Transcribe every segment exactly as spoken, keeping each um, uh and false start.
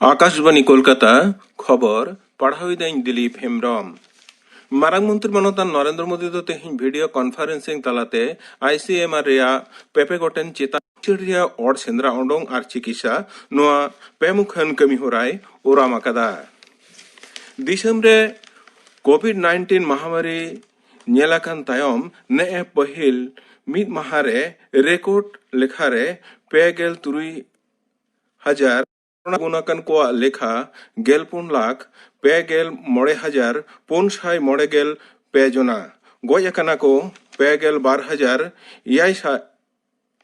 ᱟᱠᱟᱥᱵᱟᱱᱤ ᱠᱳᱞᱠᱟᱛᱟ, ᱠᱷᱚᱵᱚᱨ ᱯᱟᱲᱦᱟᱣᱤᱫᱟᱹᱧ ᱫᱤᱞᱤᱯ ᱦᱮᱢᱵᱨᱚᱢ᱾ ᱢᱟᱨᱟᱝ ᱢᱚᱱᱛᱨᱤ ᱢᱟᱱᱚᱛᱟᱱ ᱱᱚᱨᱮᱱᱫᱨᱚ ᱢᱳᱫᱤ ᱫᱚ ᱛᱮᱦᱮᱧ video conferencing ᱛᱟᱞᱟᱛᱮ ᱟᱭ ᱥᱤ ᱮᱢ ᱟᱨ ᱨᱮᱭᱟᱜ ᱯᱮ ᱯᱮ ᱜᱚᱴᱮᱱ ᱪᱮᱛᱟᱱ ᱩᱪᱟᱹᱲ ᱨᱮᱭᱟᱜ ᱚᱲ ᱥᱮᱸᱫᱽᱨᱟ ᱩᱰᱩᱝ ᱟᱨ ᱪᱤᱠᱤᱛᱥᱟ ᱱᱚᱣᱟ ᱯᱮ ᱢᱩᱠᱷᱟᱹᱱ ᱠᱟᱹᱢᱤ ᱦᱚᱨᱟᱭ ᱚᱨᱟᱢ ᱟᱠᱟᱫᱟ᱾ ᱫᱤᱥᱚᱢ ᱨᱮ COVID nineteen ᱢᱟᱦᱟᱢᱟᱨᱤ ᱧᱮᱞ ᱟᱠᱟᱱ ᱛᱟᱭᱚᱢ ᱱᱮᱜᱼᱮ ᱯᱟᱹᱦᱤᱞ ᱢᱤᱫ ᱢᱟᱦᱟ ᱨᱮ record ᱞᱮᱠᱷᱟ ᱨᱮ ᱯᱮ ᱜᱮᱞ ᱛᱩᱨᱩᱭ ᱦᱟᱡᱟᱨ ᱠᱚᱨᱳᱱᱟ ᱜᱩᱱ ᱟᱠᱟᱱ ᱠᱚᱣᱟᱜ ᱞᱮᱠᱷᱟ ᱜᱮᱞ ᱯᱩᱱ ᱞᱟᱠᱷ ᱯᱮ ᱜᱮᱞ ᱢᱚᱬᱮ ᱦᱟᱡᱟᱨ ᱯᱩᱱ ᱥᱟᱭ ᱢᱚᱬᱮ ᱜᱮᱞ ᱯᱮ ᱡᱚᱱᱟ, ᱜᱚᱡ ᱟᱠᱟᱱᱟ ᱠᱚ ᱯᱮ ᱜᱮᱞ ᱵᱟᱨ ᱦᱟᱡᱟᱨ ᱮᱭᱟᱭ ᱥᱟᱭ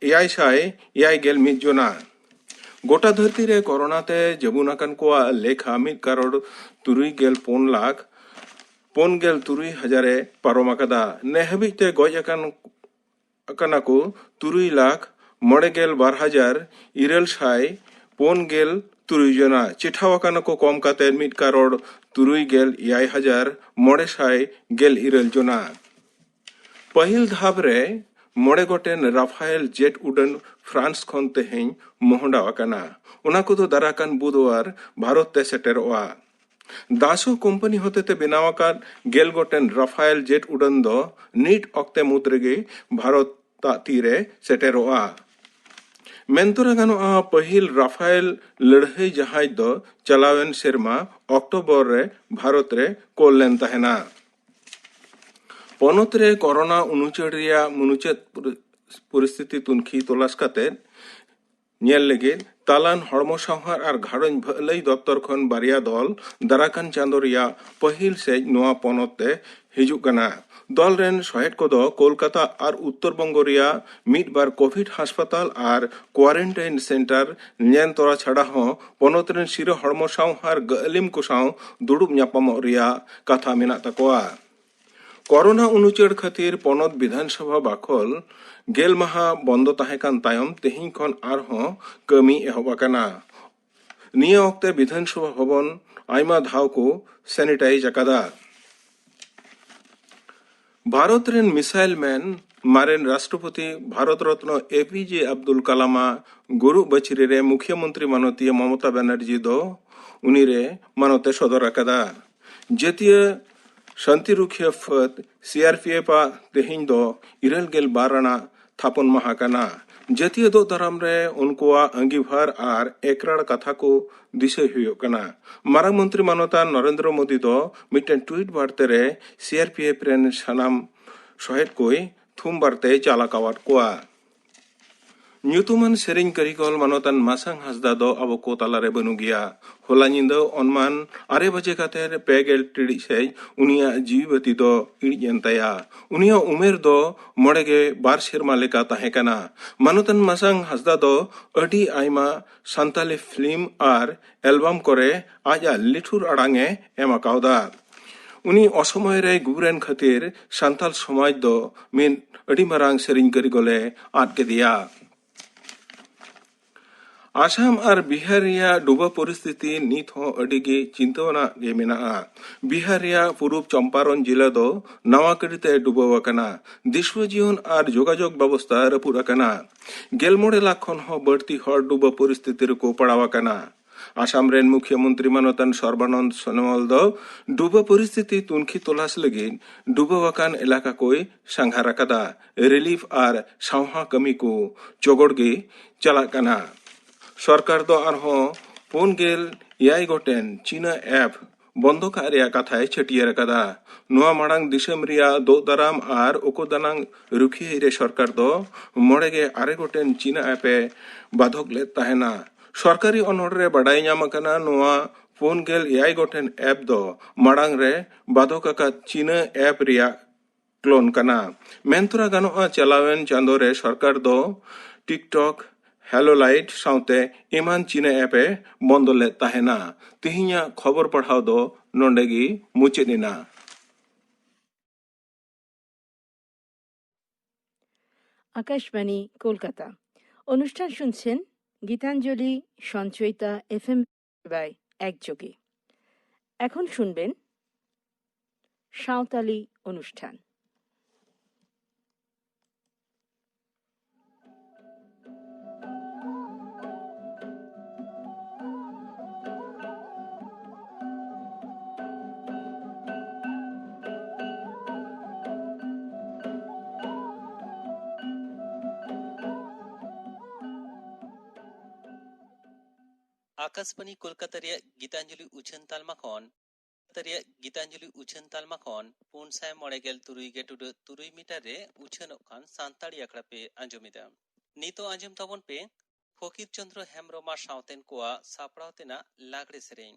ᱮᱭᱟᱭ ᱥᱟᱭ ᱮᱭᱟᱭ ᱜᱮᱞ ᱢᱤᱫ ᱡᱚᱱᱟ᱾ ᱜᱚᱴᱟ ᱫᱷᱟᱹᱨᱛᱤ ᱨᱮ ᱠᱚᱨᱳᱱᱟ ᱛᱮ ᱡᱟᱹᱵᱩᱱ ᱟᱠᱟᱱ ᱠᱚᱣᱟᱜ ᱞᱮᱠᱷᱟ ᱢᱤᱫ ᱠᱟᱨᱚᱲ ᱛᱩᱨᱩᱭ ᱜᱮᱞ ᱯᱩᱱ ᱞᱟᱠᱷ ᱯᱩᱱ ᱜᱮᱞ ᱛᱩᱨᱩᱭ ᱦᱟᱡᱟᱨ ᱮ ᱯᱟᱨᱚᱢ ᱟᱠᱟᱫᱟ᱾ ᱱᱮ ᱦᱟᱹᱵᱤᱡ ᱛᱮ ᱜᱚᱡ ᱟᱠᱟᱱ ᱟᱠᱟᱱᱟ ᱠᱚ ᱛᱩᱨᱩᱭ ᱞᱟᱠᱷ ᱢᱚᱬᱮ ᱜᱮᱞ ᱵᱟᱨ ᱦᱟᱡᱟᱨ ᱤᱨᱟᱹᱞ ᱥᱟᱭ ᱯᱩᱱ ᱜᱮᱞ ᱛᱩᱨᱩᱭ ᱡᱚᱱᱟ᱾ ᱪᱮᱴᱷᱟᱣ ᱟᱠᱟᱱᱟ ᱠᱚ ᱠᱚᱢ ᱠᱟᱛᱮ ᱢᱤᱫ ᱠᱟᱨᱚᱲ ᱛᱩᱨᱩᱭ ᱜᱮᱞ ᱮᱭᱟᱭ ᱦᱟᱡᱟᱨ ᱢᱚᱬᱮ ᱥᱟᱭ ᱜᱮᱞ ᱤᱨᱟᱹᱞ ᱡᱚᱱᱟ᱾ ᱯᱟᱹᱦᱤᱞ ᱫᱷᱟᱯ ᱨᱮ ᱢᱚᱬᱮ ᱜᱚᱴᱮᱱ ᱨᱟᱯᱷᱟᱭᱮᱞ ᱡᱮᱴ ᱩᱰᱟᱹᱱ ᱯᱷᱨᱟᱱᱥ ᱠᱷᱚᱱ ᱛᱮᱦᱮᱧ ᱢᱚᱦᱰᱟᱣ ᱟᱠᱟᱱᱟ᱾ ᱚᱱᱟ ᱠᱚᱫᱚ ᱫᱟᱨᱟᱠᱟᱱ ᱵᱩᱫᱷᱣᱟᱨ ᱵᱷᱟᱨᱚᱛ ᱛᱮ ᱥᱮᱴᱮᱨᱚᱜᱼᱟ᱾ ᱫᱟᱥᱳ ᱠᱳᱢᱯᱟᱱᱤ ᱦᱚᱛᱮᱛᱮ ᱵᱮᱱᱟᱣ ᱟᱠᱟᱫ ᱜᱮᱞ ᱜᱚᱴᱮᱱ ᱨᱟᱯᱷᱟᱭᱮᱞ ᱡᱮᱴ ᱩᱰᱟᱹᱱ ᱫᱚ ᱱᱤᱴ ᱚᱠᱛᱮ ᱢᱩᱫᱽ ᱨᱮᱜᱮ ᱵᱷᱟᱨᱚᱛ ᱟᱜ ᱛᱤᱨᱮ ᱥᱮᱴᱮᱨᱚᱜᱼᱟ᱾ ᱢᱮᱱᱛᱚᱨᱟ ᱜᱟᱱᱚᱜᱼᱟ, ᱯᱟᱹᱦᱤᱞ ᱨᱟᱯᱷᱟᱭᱮᱞ ᱞᱟᱹᱲᱦᱟᱹᱭ ᱡᱟᱦᱟᱡᱽ ᱫᱚ ᱪᱟᱞᱟᱣᱮᱱ ᱥᱮᱨᱢᱟ ᱚᱠᱴᱳᱵᱚᱨ ᱨᱮ ᱵᱷᱟᱨᱚᱛ ᱨᱮ ᱠᱳᱞ ᱞᱮᱱ ᱛᱟᱦᱮᱱᱟ᱾ ᱯᱚᱱᱚᱛ ᱨᱮ ᱠᱚᱨᱳᱱᱟ ᱩᱱᱩᱪᱟᱹᱲ ᱨᱮᱭᱟᱜ ᱢᱩᱱᱩᱪᱟᱹᱫ ᱯᱚᱨᱤ-, ᱯᱚᱨᱤᱥᱛᱷᱤᱛᱤ ᱛᱩᱱᱠᱷᱤ ᱛᱚᱞᱟᱥ ᱠᱟᱛᱮ ᱧᱮᱞ ᱞᱟᱹᱜᱤᱫ ᱛᱟᱞᱟᱱ ᱦᱚᱲᱢᱚ ᱥᱟᱶᱦᱟᱨ ᱟᱨ ᱜᱷᱟᱨᱚᱸᱡᱽ ᱵᱷᱟᱹᱞᱟᱹᱭ ᱫᱚᱯᱛᱚᱨ ᱠᱷᱚᱱ ᱵᱟᱨᱭᱟ ᱫᱚᱞ ᱫᱟᱨᱟᱠᱟᱱ ᱪᱟᱸᱫᱚ ᱨᱮᱭᱟᱜ ᱯᱟᱹᱦᱤᱞ ᱥᱮᱡ ᱱᱚᱣᱟ ᱯᱚᱱᱚᱛ ᱛᱮ ᱦᱤᱡᱩᱜ ᱠᱟᱱᱟ᱾ ᱫᱚᱞ ᱨᱮᱱ ᱥᱚᱦᱮᱫ ᱠᱚᱫᱚ ᱠᱳᱞᱠᱟᱛᱟ ᱟᱨ ᱩᱛᱛᱚᱨ ᱵᱚᱝᱜᱚ ᱨᱮᱭᱟᱜ ᱢᱤᱫ ᱵᱟᱨ ᱠᱳᱵᱷᱤᱰ ᱦᱟᱥᱯᱟᱛᱟᱞ ᱟᱨ quarantine center ᱧᱮᱞ ᱛᱚᱨᱟ ᱪᱷᱟᱰᱟ ᱦᱚᱸ ᱯᱚᱱᱚᱛ ᱨᱮᱱ ᱥᱤᱨᱟᱹ ᱦᱚᱲᱢᱚ ᱥᱟᱶᱦᱟᱨ ᱜᱟᱹᱞᱤᱢ ᱠᱚ ᱥᱟᱶ ᱫᱩᱲᱩᱵ ᱧᱟᱯᱟᱢᱚᱜ ᱨᱮᱭᱟᱜ ᱠᱟᱛᱷᱟ ᱢᱮᱱᱟᱜ ᱛᱟᱠᱚᱣᱟ᱾ ᱠᱚᱨᱳᱱᱟ ᱩᱱᱩᱪᱟᱹᱲ ᱠᱷᱟᱹᱛᱤᱨ ᱯᱚᱱᱚᱛ ᱵᱤᱫᱷᱟᱱ ᱥᱚᱵᱷᱟ ᱵᱟᱠᱷᱚᱞ ᱜᱮᱞ ᱢᱟᱦᱟ ᱵᱚᱱᱫᱚ ᱛᱟᱦᱮᱸ ᱠᱟᱱ ᱛᱟᱭᱚᱢ ᱛᱮᱦᱮᱧ ᱠᱷᱚᱱ ᱟᱨᱦᱚᱸ ᱠᱟᱹᱢᱤ ᱮᱦᱚᱵ ᱟᱠᱟᱱᱟ᱾ ᱱᱤᱭᱟᱹ ᱚᱠᱛᱮ ᱵᱤᱫᱷᱟᱱ ᱥᱚᱵᱷᱟ ᱵᱷᱚᱵᱚᱱ ᱟᱭᱢᱟ ᱫᱷᱟᱣ ᱠᱚ sanitize ᱟᱠᱟᱫᱟ᱾ ᱵᱷᱟᱨᱚᱛ ᱨᱮᱱ missile man ᱢᱟᱨᱮᱱ ᱨᱟᱥᱴᱨᱚᱯᱚᱛᱤ ᱵᱷᱟᱨᱚᱛ ᱨᱚᱛᱱᱚ ᱮ ᱯᱤ ᱡᱮ ᱟᱵᱫᱩᱞ ᱠᱟᱞᱟᱢᱟᱜ ᱜᱩᱨᱩᱜ ᱵᱟᱹᱪᱷᱨᱤ ᱨᱮ ᱢᱩᱠᱷᱭᱟᱹ ᱢᱚᱱᱛᱨᱤ ᱢᱟᱱᱚᱛᱤᱭᱟᱹ ᱢᱚᱢᱚᱛᱟ ᱵᱟᱱᱟᱨᱡᱤ ᱫᱚ ᱩᱱᱤ ᱨᱮ ᱢᱟᱱᱚᱛ ᱮ ᱥᱚᱫᱚᱨ ᱟᱠᱟᱫᱟ᱾ ᱡᱟᱹᱛᱤᱭᱟᱹ ᱥᱟᱱᱛᱤ ᱨᱩᱠᱷᱤᱭᱟᱹ ᱯᱷᱟᱹᱫ ᱥᱤ ᱟᱨ ᱯᱤ ᱮᱯᱷ ᱟᱜ ᱛᱮᱦᱮᱧ ᱫᱚ ᱤᱨᱟᱹᱞ ᱜᱮᱞ ᱵᱟᱨ ᱟᱱᱟᱜ ᱛᱷᱟᱯᱚᱱ ᱢᱟᱦᱟ ᱠᱟᱱᱟ᱾ ᱡᱟᱹᱛᱤᱭᱟᱹ ᱫᱚᱜ ᱫᱟᱨᱟᱢ ᱨᱮ ᱩᱱᱠᱩᱣᱟᱜ ᱟᱸᱜᱤᱵᱷᱟᱨ ᱟᱨ ᱮᱠᱨᱟᱲ ᱠᱟᱛᱷᱟ ᱠᱚ ᱫᱤᱥᱟᱹᱭ ᱦᱩᱭᱩᱜ ᱠᱟᱱᱟ᱾ ᱢᱟᱨᱟᱝ ᱢᱚᱱᱛᱨᱤ ᱢᱟᱱᱚᱛᱟᱱ ᱱᱚᱨᱮᱱᱫᱨᱚ ᱢᱳᱫᱤ ᱫᱚ ᱢᱤᱫᱴᱮᱱ ᱴᱩᱭᱤᱴ ᱵᱟᱨᱛᱟ ᱨᱮ ᱥᱤ ᱟᱨ ᱯᱤ ᱮᱯᱷ ᱨᱮᱱ ᱥᱟᱱᱟᱢ ᱥᱚᱦᱮᱫ ᱠᱚᱭ ᱛᱷᱩᱢ ᱵᱟᱨᱛᱮᱭ ᱪᱟᱞ ᱟᱠᱟᱣᱟᱫ ᱠᱚᱣᱟ᱾ ᱧᱩᱛᱩᱢᱟᱱ ᱥᱮᱨᱮᱧ ᱠᱟᱹᱨᱤᱜᱚᱞ ᱢᱟᱱᱚᱛᱟᱱ ᱢᱟᱥᱟᱝ ᱦᱟᱸᱥᱫᱟ ᱫᱚ ᱟᱵᱚ ᱠᱚ ᱛᱟᱞᱟᱨᱮ ᱵᱟᱹᱱᱩᱜ ᱜᱮᱭᱟ᱾ ᱦᱚᱞᱟ ᱧᱤᱫᱟᱹ ᱚᱱᱢᱟᱱ ᱟᱨᱮ ᱵᱟᱡᱮ ᱠᱟᱛᱮ ᱯᱮ ᱜᱮᱞ ᱴᱤᱲᱤᱡ ᱥᱮᱡ ᱩᱱᱤᱭᱟᱜ ᱡᱤᱣᱤ ᱵᱟᱹᱛᱤ ᱫᱚ ᱤᱲᱤᱡ ᱮᱱ ᱛᱟᱭᱟ᱾ ᱩᱱᱤᱭᱟᱜ ᱩᱢᱮᱨ ᱫᱚ ᱢᱚᱬᱮ ᱜᱮ ᱵᱟᱨ ᱥᱮᱨᱢᱟ ᱞᱮᱠᱟ ᱛᱟᱦᱮᱸ ᱠᱟᱱᱟ᱾ ᱢᱟᱱᱚᱛᱟᱱ ᱢᱟᱥᱟᱝ ᱦᱟᱸᱥᱫᱟ ᱫᱚ ᱟᱹᱰᱤ ᱟᱭᱢᱟ ᱥᱟᱱᱛᱟᱞᱤ ᱯᱷᱤᱞᱢ ᱟᱨ ᱮᱞᱵᱟᱢ ᱠᱚᱨᱮ ᱟᱡᱟᱜ ᱞᱤᱴᱷᱩᱨ ᱟᱲᱟᱝ ᱮ ᱮᱢ ᱟᱠᱟᱣᱫᱟ᱾ ᱩᱱᱤ ᱚᱥᱚᱢᱚᱭ ᱨᱮ ᱜᱩᱨ ᱮᱱ ᱠᱷᱟᱹᱛᱤᱨ ᱥᱟᱱᱛᱟᱞ ᱥᱚᱢᱟᱡᱽ ᱫᱚ ᱢᱤᱫ ᱟᱹᱰᱤ ᱢᱟᱨᱟᱝ ᱥᱮᱨᱮᱧ ᱠᱟᱹᱨᱤᱜᱚᱞᱮ ᱟᱫ ᱠᱮᱫᱮᱭᱟ᱾ ᱟᱥᱟᱢ ᱟᱨ ᱵᱤᱦᱟᱨ ᱨᱮᱭᱟᱜ ᱰᱩᱵᱟᱹ ᱯᱚᱨᱤᱥᱛᱷᱤᱛᱤ ᱱᱤᱛ ᱦᱚᱸ ᱟᱹᱰᱤ ᱜᱮ ᱪᱤᱱᱛᱟᱹᱣᱟᱱᱟᱜ ᱜᱮ ᱢᱮᱱᱟᱜᱼᱟ᱾ ᱵᱤᱦᱟᱨ ᱨᱮᱭᱟᱜ ᱯᱩᱨᱩᱵ ᱪᱚᱢᱯᱟᱨᱚᱱ ᱡᱤᱞᱟᱹ ᱫᱚ ᱱᱟᱣᱟ ᱠᱟᱹᱨᱤᱛᱮ ᱰᱩᱵᱟᱹᱣ ᱟᱠᱟᱱᱟ᱾ ᱫᱤᱥᱩᱣᱟᱹ ᱡᱤᱭᱚᱱ ᱟᱨ ᱡᱳᱜᱟᱡᱳᱜᱽ ᱵᱮᱵᱚᱥᱛᱷᱟ ᱨᱟᱹᱯᱩᱫ ᱟᱠᱟᱱᱟ᱾ ᱜᱮᱞ ᱢᱚᱬᱮ ᱞᱟᱠᱷ ᱠᱷᱚᱱ ᱦᱚᱸ ᱵᱟᱹᱲᱛᱤ ᱦᱚᱲ ᱰᱩᱵᱟᱹ ᱯᱚᱨᱤᱥᱛᱷᱤᱛᱤ ᱨᱮᱠᱚ ᱯᱟᱲᱟᱣ ᱟᱠᱟᱱᱟ᱾ ᱟᱥᱟᱢ ᱨᱮᱱ ᱢᱩᱠᱷᱭᱟᱹ ᱢᱚᱱᱛᱨᱤ ᱢᱟᱱᱚᱛᱟᱱ ᱥᱚᱨᱵᱟᱱᱚᱱᱫ ᱥᱳᱱᱳᱣᱟᱞ ᱫᱚ ᱰᱩᱵᱟᱹ ᱯᱚᱨᱤᱥᱛᱷᱤᱛᱤ ᱛᱩᱱᱠᱷᱤ ᱛᱚᱞᱟᱥ ᱞᱟᱹᱜᱤᱫ ᱰᱩᱵᱟᱹᱣ ᱟᱠᱟᱱ ᱮᱞᱟᱠᱟ ᱠᱚᱭ ᱥᱟᱸᱜᱷᱟᱨ ᱟᱠᱟᱫᱟ᱾ ᱨᱤᱞᱤᱯᱷ ᱟᱨ ᱥᱟᱶᱦᱟ ᱠᱟᱹᱢᱤ ᱠᱚ ᱪᱚᱜᱚᱲ ᱜᱮ ᱪᱟᱞᱟᱜ ᱠᱟᱱᱟ᱾ ᱥᱚᱨᱠᱟᱨ ᱫᱚ ᱟᱨᱦᱚᱸ ᱯᱩᱱ ᱜᱮᱞ ᱮᱭᱟᱭ ᱜᱚᱴᱮᱱ ᱪᱤᱱᱟ ᱮᱯ ᱵᱚᱱᱫᱚ ᱠᱟᱜ ᱨᱮᱭᱟᱜ ᱠᱟᱛᱷᱟᱭ ᱪᱷᱟᱹᱴᱭᱟᱹᱨ ᱟᱠᱟᱫᱟ᱾ ᱱᱚᱣᱟ ᱢᱟᱲᱟᱝ ᱫᱤᱥᱚᱢ ᱨᱮᱭᱟᱜ ᱫᱳᱜ ᱫᱟᱨᱟᱢ ᱟᱨ ᱚᱠᱚᱫᱟᱱᱟᱝ ᱨᱩᱠᱷᱤᱭᱟᱹ ᱨᱮ ᱥᱚᱨᱠᱟᱨ ᱫᱚ ᱢᱚᱬᱮ ᱜᱮ ᱟᱨᱮ ᱜᱚᱴᱮᱱ ᱪᱤᱱᱟ ᱮᱯ ᱮ ᱵᱟᱫᱷᱚᱠ ᱞᱮᱫ ᱛᱟᱦᱮᱱᱟ᱾ ᱥᱚᱨᱠᱟᱨᱤ ᱚᱱᱚᱲ ᱨᱮ ᱵᱟᱰᱟᱭ ᱧᱟᱢ ᱟᱠᱟᱱᱟ, ᱱᱚᱣᱟ ᱯᱩᱱ ᱜᱮᱞ ᱮᱭᱟᱭ ᱜᱚᱴᱮᱱ ᱮᱯ ᱫᱚ ᱢᱟᱲᱟᱝ ᱨᱮ ᱵᱟᱫᱷᱚᱠ ᱟᱠᱟᱫ ᱪᱤᱱᱟ ᱮᱯ ᱨᱮᱭᱟᱜ ᱠᱞᱳᱱ ᱠᱟᱱᱟ᱾ ᱢᱮᱱᱛᱚᱨᱟ ᱜᱟᱱᱚᱜᱼᱟ, ᱪᱟᱞᱟᱣᱮᱱ ᱪᱟᱸᱫᱳ ᱨᱮ ᱥᱚᱨᱠᱟᱨ ᱫᱚ ᱴᱤᱠᱴᱚᱠ, ᱦᱮᱞᱳ ᱞᱟᱭᱤᱴ ᱥᱟᱶᱛᱮ ᱮᱢᱟᱱ ᱪᱤᱱᱟ ᱮᱯ ᱮ ᱵᱚᱱᱫᱚ ᱞᱮᱫ ᱛᱟᱦᱮᱱᱟ᱾ ᱛᱮᱦᱮᱧᱟᱜ ᱠᱷᱚᱵᱚᱨ ᱯᱟᱲᱦᱟᱣ ᱫᱚ ᱱᱚᱰᱮ ᱜᱮ ᱢᱩᱪᱟᱹᱫ ᱮᱱᱟ᱾ আকাশবাণী কলকাতা। অনুষ্ঠান শুনছেন গীতাঞ্জলি সঞ্চয়িতা এফএম বাই একযোগে। এখন শুনবেন সাঁওতালি অনুষ্ঠান। ᱟᱠᱟᱥᱵᱟᱱᱤ ᱠᱳᱞᱠᱟᱛᱟ ᱨᱮᱭᱟᱜ ᱜᱤᱛᱟᱧᱡᱚᱞᱤ ᱩᱪᱷᱟᱹᱱ ᱛᱟᱞᱢᱟ ᱠᱷᱚᱱ, ᱠᱳᱞᱠᱟᱛᱟ ᱨᱮᱭᱟᱜ ᱜᱤᱛᱟᱧᱡᱚᱞᱤ ᱩᱪᱷᱟᱹᱱ ᱛᱟᱞᱢᱟ ᱠᱷᱚᱱ ᱯᱩᱱ ᱥᱟᱭ ᱢᱚᱬᱮ ᱜᱮᱞ ᱛᱩᱨᱩᱭ ᱜᱮ ᱴᱩᱰᱟᱹᱜ ᱛᱩᱨᱩᱭ ᱢᱤᱴᱟᱨ ᱨᱮ ᱩᱪᱷᱟᱹᱱᱚᱜ ᱠᱟᱱ ᱥᱟᱱᱛᱟᱲᱤ ᱟᱠᱷᱲᱟ ᱯᱮ ᱟᱸᱡᱚᱢ ᱮᱫᱟ᱾ ᱱᱤᱛᱚᱜ ᱟᱸᱡᱚᱢ ᱛᱟᱵᱚᱱ ᱯᱮ ᱯᱷᱚᱠᱤᱨ ᱪᱚᱸᱫᱽᱨᱚ ᱦᱮᱢᱵᱽᱨᱚᱢ ᱟᱨ ᱥᱟᱶᱛᱮᱱ ᱠᱚᱣᱟᱜ ᱥᱟᱯᱲᱟᱣ ᱛᱮᱱᱟᱜ ᱞᱟᱜᱽᱲᱮ ᱥᱮᱨᱮᱧ᱾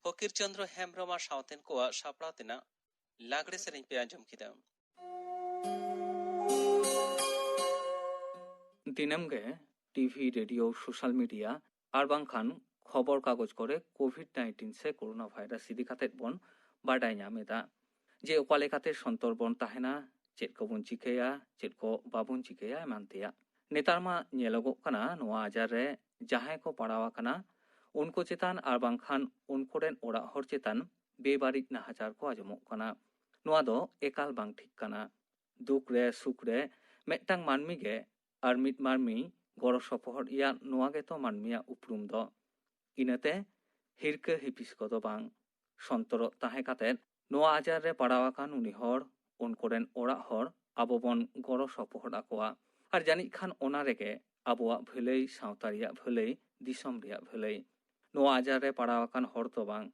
ᱯᱷᱚᱠᱤᱨ ᱪᱚᱸᱫᱽᱨᱚ ᱦᱮᱢᱵᱽᱨᱚᱢ ᱟᱨ ᱥᱟᱶᱛᱮᱱ ᱠᱚᱣᱟᱜ ᱥᱟᱯᱲᱟᱣ ᱛᱮᱱᱟᱜ ᱞᱟᱜᱽᱲᱮ ᱥᱮᱨᱮᱧ ᱯᱮ ᱟᱸᱡᱚᱢ ᱠᱮᱫᱟ᱾ ᱫᱤᱱᱟᱹᱢ ᱜᱮ ᱴᱤᱵᱷᱤ, ᱨᱮᱰᱤᱭᱳ, ᱥᱳᱥᱟᱞ ᱢᱤᱰᱤᱭᱟ ᱟᱨ ᱵᱟᱝᱠᱷᱟᱱ ᱠᱷᱚᱵᱚᱨ ᱠᱟᱜᱚᱡᱽ ᱠᱚᱨᱮ ᱠᱳᱵᱷᱤᱰ ᱱᱟᱭᱤᱱᱴᱤᱱ ᱥᱮ ᱠᱳᱨᱳᱱᱟ ᱵᱷᱟᱭᱨᱟᱥ ᱤᱫᱤ ᱠᱟᱛᱮᱫ ᱵᱚᱱ ᱵᱟᱰᱟᱭ ᱧᱟᱢ ᱮᱫᱟ᱾ ᱡᱮ ᱚᱠᱟ ᱞᱮᱠᱟᱛᱮ ᱥᱚᱱᱛᱚᱨ ᱵᱚᱱ ᱛᱟᱦᱮᱱᱟ, ᱪᱮᱫ ᱠᱚᱵᱚᱱ ᱪᱤᱠᱟᱹᱭᱟ, ᱪᱮᱫ ᱠᱚ ᱵᱟᱵᱚᱱ ᱪᱤᱠᱟᱹᱭᱟ, ᱮᱢᱟᱱ ᱛᱮᱭᱟᱜ᱾ ᱱᱮᱛᱟᱨ ᱢᱟ ᱧᱮᱞᱚᱜᱚᱜ ᱠᱟᱱᱟ, ᱱᱚᱣᱟ ᱟᱡᱟᱨ ᱨᱮ ᱡᱟᱦᱟᱸᱭ ᱠᱚ ᱯᱟᱲᱟᱣ ᱟᱠᱟᱱᱟ, ᱩᱱᱠᱩ ᱪᱮᱛᱟᱱ ᱟᱨ ᱵᱟᱝᱠᱷᱟᱱ ᱩᱱᱠᱩ ᱨᱮᱱ ᱚᱲᱟᱜ ᱦᱚᱲ ᱪᱮᱛᱟᱱ ᱵᱮᱵᱟᱹᱲᱤᱡ ᱱᱟᱦᱟᱪᱟᱨ ᱠᱚ ᱟᱸᱡᱚᱢᱚᱜ ᱠᱟᱱᱟ᱾ ᱱᱚᱣᱟ ᱫᱚ ᱮᱠᱟᱞ ᱵᱟᱝ ᱴᱷᱤᱠ ᱠᱟᱱᱟ᱾ ᱫᱩᱠ ᱨᱮ, ᱥᱩᱠ ᱨᱮ ᱢᱤᱫᱴᱟᱝ ᱢᱟᱹᱱᱢᱤ ᱜᱮ ᱟᱨ ᱢᱤᱫ ᱢᱟᱹᱱᱢᱤ ᱜᱚᱲᱚ ᱥᱚᱯᱚᱦᱚᱫ ᱮᱭᱟ, ᱱᱚᱣᱟ ᱜᱮᱛᱚ ᱢᱟᱹᱱᱢᱤᱭᱟᱜ ᱩᱯᱨᱩᱢ ᱫᱚ᱾ ᱤᱱᱟᱹᱛᱮ ᱦᱤᱨᱠᱟᱹ ᱦᱤᱯᱤᱥ ᱠᱚᱫᱚ ᱵᱟᱝ᱾ ᱥᱚᱱᱛᱚᱨᱚᱜ ᱛᱟᱦᱮᱸ ᱠᱟᱛᱮᱫ ᱱᱚᱣᱟ ᱟᱡᱟᱨ ᱨᱮ ᱯᱟᱲᱟᱣ ᱟᱠᱟᱱ ᱩᱱᱤ ᱦᱚᱲ, ᱩᱱᱠᱩ ᱨᱮᱱ ᱚᱲᱟᱜ ᱦᱚᱲ ᱟᱵᱚ ᱵᱚᱱ ᱜᱚᱲᱚ ᱥᱚᱯᱚᱦᱚᱫ ᱟᱠᱚᱣᱟ᱾ ᱟᱨ ᱡᱟᱹᱱᱤᱡ ᱠᱷᱟᱱ ᱚᱱᱟ ᱨᱮᱜᱮ ᱟᱵᱚᱣᱟᱜ ᱵᱷᱟᱹᱞᱟᱹᱭ, ᱥᱟᱶᱛᱟ ᱨᱮᱭᱟᱜ ᱵᱷᱟᱹᱞᱟᱹᱭ, ᱫᱤᱥᱚᱢ ᱨᱮᱭᱟᱜ ᱵᱷᱟᱹᱞᱟᱹᱭ᱾ ᱱᱚᱣᱟ ᱟᱡᱟᱨ ᱨᱮ ᱯᱟᱲᱟᱣ ᱟᱠᱟᱱ ᱦᱚᱲ ᱫᱚ ᱵᱟᱝ,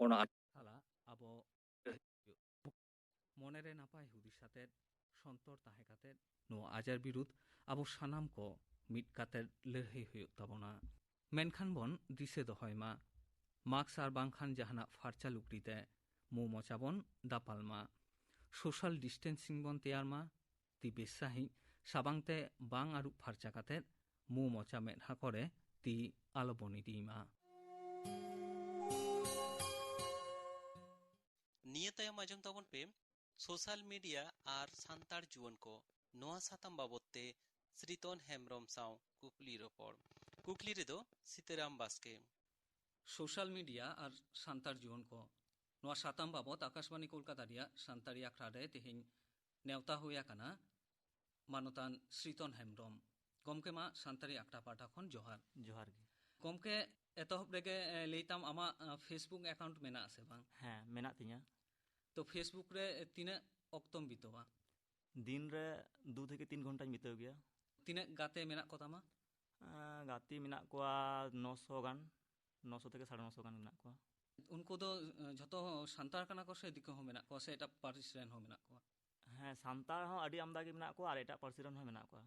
ᱚᱱᱟ ᱥᱟᱞᱟᱜ ᱟᱵᱚ ᱢᱚᱱᱮᱨᱮ ᱱᱟᱯᱟᱭ ᱦᱩᱫᱤᱥ ᱟᱛᱮᱫ, ᱥᱚᱱᱛᱚᱨ ᱛᱟᱦᱮᱸ ᱠᱟᱛᱮᱫ ᱱᱚᱣᱟ ᱟᱡᱟᱨ ᱵᱤᱨᱩᱫᱷ ᱟᱵᱚ ᱥᱟᱱᱟᱢ ᱠᱚ ᱢᱤᱫ ᱠᱟᱛᱮᱫ ᱞᱟᱹᱲᱦᱟᱹᱭ ᱦᱩᱭᱩᱜ ᱛᱟᱵᱚᱱᱟ᱾ ᱢᱮᱱᱠᱷᱟᱱ ᱵᱚᱱ ᱫᱤᱥᱟᱹ ᱫᱚᱦᱚᱭ ᱢᱟ, ᱢᱟᱥᱠ ᱟᱨ ᱵᱟᱝᱠᱷᱟᱱ ᱡᱟᱦᱟᱱᱟᱜ ᱯᱷᱟᱨᱪᱟ ᱞᱩᱜᱽᱲᱤ ᱛᱮ ᱢᱩ ᱢᱚᱪᱟ ᱵᱚᱱ ᱫᱟᱯᱟᱞ ᱢᱟ, ᱥᱳᱥᱟᱞ ᱰᱤᱥᱴᱮᱱᱥᱤᱝ ᱵᱚᱱ ᱛᱮᱭᱟᱨ ᱢᱟ, ᱛᱤ ᱵᱮᱥ ᱥᱟᱺᱦᱤᱡ ᱥᱟᱵᱟᱝ ᱛᱮ ᱵᱟᱝ ᱟᱹᱨᱩᱵ ᱯᱷᱟᱨᱪᱟ ᱠᱟᱛᱮᱫ ᱢᱩ ᱢᱚᱪᱟ ᱢᱮᱫᱦᱟ ᱠᱚᱨᱮ ᱛᱤ ᱟᱞᱚ ᱵᱚᱱ ᱤᱫᱤᱭ ᱢᱟ᱾ ᱱᱤᱭᱟᱹ ᱛᱟᱭᱚᱢ ᱟᱸᱡᱚᱢ ᱛᱟᱵᱚᱱ ᱯᱮ ᱥᱳᱥᱟᱞ ᱢᱤᱰᱤᱭᱟ ᱟᱨ ᱥᱟᱱᱛᱟᱲ ᱡᱩᱣᱟᱹᱱ ᱠᱚ, ᱱᱚᱣᱟ ᱥᱟᱛᱟᱢ ᱵᱟᱵᱚᱛ ᱛᱮ ᱥᱨᱤᱛᱚᱱ ᱦᱮᱢᱵᱽᱨᱚᱢ ᱥᱟᱶ ᱠᱩᱠᱞᱤ ᱨᱚᱯᱚᱲ᱾ ᱠᱩᱠᱞᱤ ᱨᱮᱫᱚ ᱥᱤᱛᱟᱹᱨᱟᱢ ᱵᱟᱥᱠᱮ᱾ ᱥᱳᱥᱟᱞ ᱢᱤᱰᱤᱭᱟ ᱟᱨ ᱥᱟᱱᱛᱟᱲ ᱡᱩᱣᱟᱹᱱ ᱠᱚ, ᱱᱚᱣᱟ ᱥᱟᱛᱟᱢ ᱵᱟᱵᱚᱛ ᱟᱠᱟᱥᱵᱟᱬᱤ ᱠᱳᱞᱠᱟᱛᱟ ᱨᱮᱭᱟᱜ ᱥᱟᱱᱛᱟᱲᱤ ᱟᱠᱷᱲᱟ ᱨᱮ ᱛᱮᱦᱮᱧ ᱱᱮᱣᱛᱟ ᱦᱩᱭ ᱟᱠᱟᱱᱟ ᱢᱟᱱᱚᱛᱟᱱ ᱥᱨᱤᱛᱚᱱ ᱦᱮᱢᱵᱽᱨᱚᱢ᱾ ᱜᱚᱢᱠᱮ, ᱢᱟ ᱥᱟᱱᱛᱟᱲᱤ ᱟᱠᱷᱲᱟ ᱯᱟᱦᱴᱟ ᱠᱷᱚᱱ ᱡᱚᱦᱟᱨ᱾ ᱡᱚᱦᱟᱨ ᱜᱮ᱾ ᱜᱚᱢᱠᱮ, ᱮᱛᱚᱦᱚᱵ ᱨᱮᱜᱮ, ᱮ, ᱞᱟᱹᱭ ᱛᱟᱢ ᱟᱢᱟᱜ, ᱮ, Facebook account ᱢᱮᱱᱟᱜᱼᱟ ᱥᱮ ᱵᱟᱝ? ᱦᱮᱸ, ᱢᱮᱱᱟᱜ ᱛᱤᱧᱟᱹ᱾ ᱛᱚ, Facebook ᱨᱮ ᱛᱤᱱᱟᱹᱜ ᱚᱠᱛᱚᱢ ᱵᱤᱛᱟᱹᱣᱟ? ᱫᱤᱱ ᱨᱮ ᱫᱩ ᱛᱷᱮᱠᱮ ᱛᱤᱱ ᱜᱷᱚᱱᱴᱟᱧ ᱵᱤᱛᱟᱹᱣ ᱜᱮᱭᱟ᱾ ᱛᱤᱱᱟᱹᱜ ᱜᱟᱛᱮ ᱢᱮᱱᱟᱜ ᱠᱚ ᱛᱟᱢᱟ? ᱮᱸ, ᱜᱟᱛᱮ ᱢᱮᱱᱟᱜ ᱠᱚᱣᱟ ᱱᱚᱥᱚ ᱜᱟᱱ, ᱱᱚᱥᱚ ᱛᱷᱮᱠᱮ ᱥᱟᱲᱮ ᱱᱚᱥᱚ ᱜᱟᱱ ᱢᱮᱱᱟᱜ ᱠᱚᱣᱟ᱾ ᱩᱱᱠᱩ ᱫᱚ, ᱮᱸ, ᱡᱷᱚᱛᱚ ᱥᱟᱱᱛᱟᱲ ᱠᱟᱱᱟ ᱠᱚ ᱥᱮ ᱫᱤᱠᱩ ᱦᱚᱸ ᱢᱮᱱᱟᱜ ᱠᱚᱣᱟ ᱥᱮ ᱮᱴᱟᱜ ᱯᱟᱹᱨᱤᱥ ᱨᱮᱱ ᱦᱚᱸ ᱢᱮᱱᱟᱜ ᱠᱚᱣᱟ? ᱦᱮᱸ, ᱥᱟᱱᱛᱟᱲ ᱦᱚᱸ ᱟᱹᱰᱤ ᱟᱢᱫᱟ ᱜᱮ ᱢᱮᱱᱟᱜ ᱠᱚᱣᱟ ᱟᱨ ᱮᱴᱟᱜ ᱯᱟᱹᱨᱥᱤ ᱨᱮᱱ ᱦᱚᱸ ᱢᱮᱱᱟᱜ ᱠᱚᱣᱟ᱾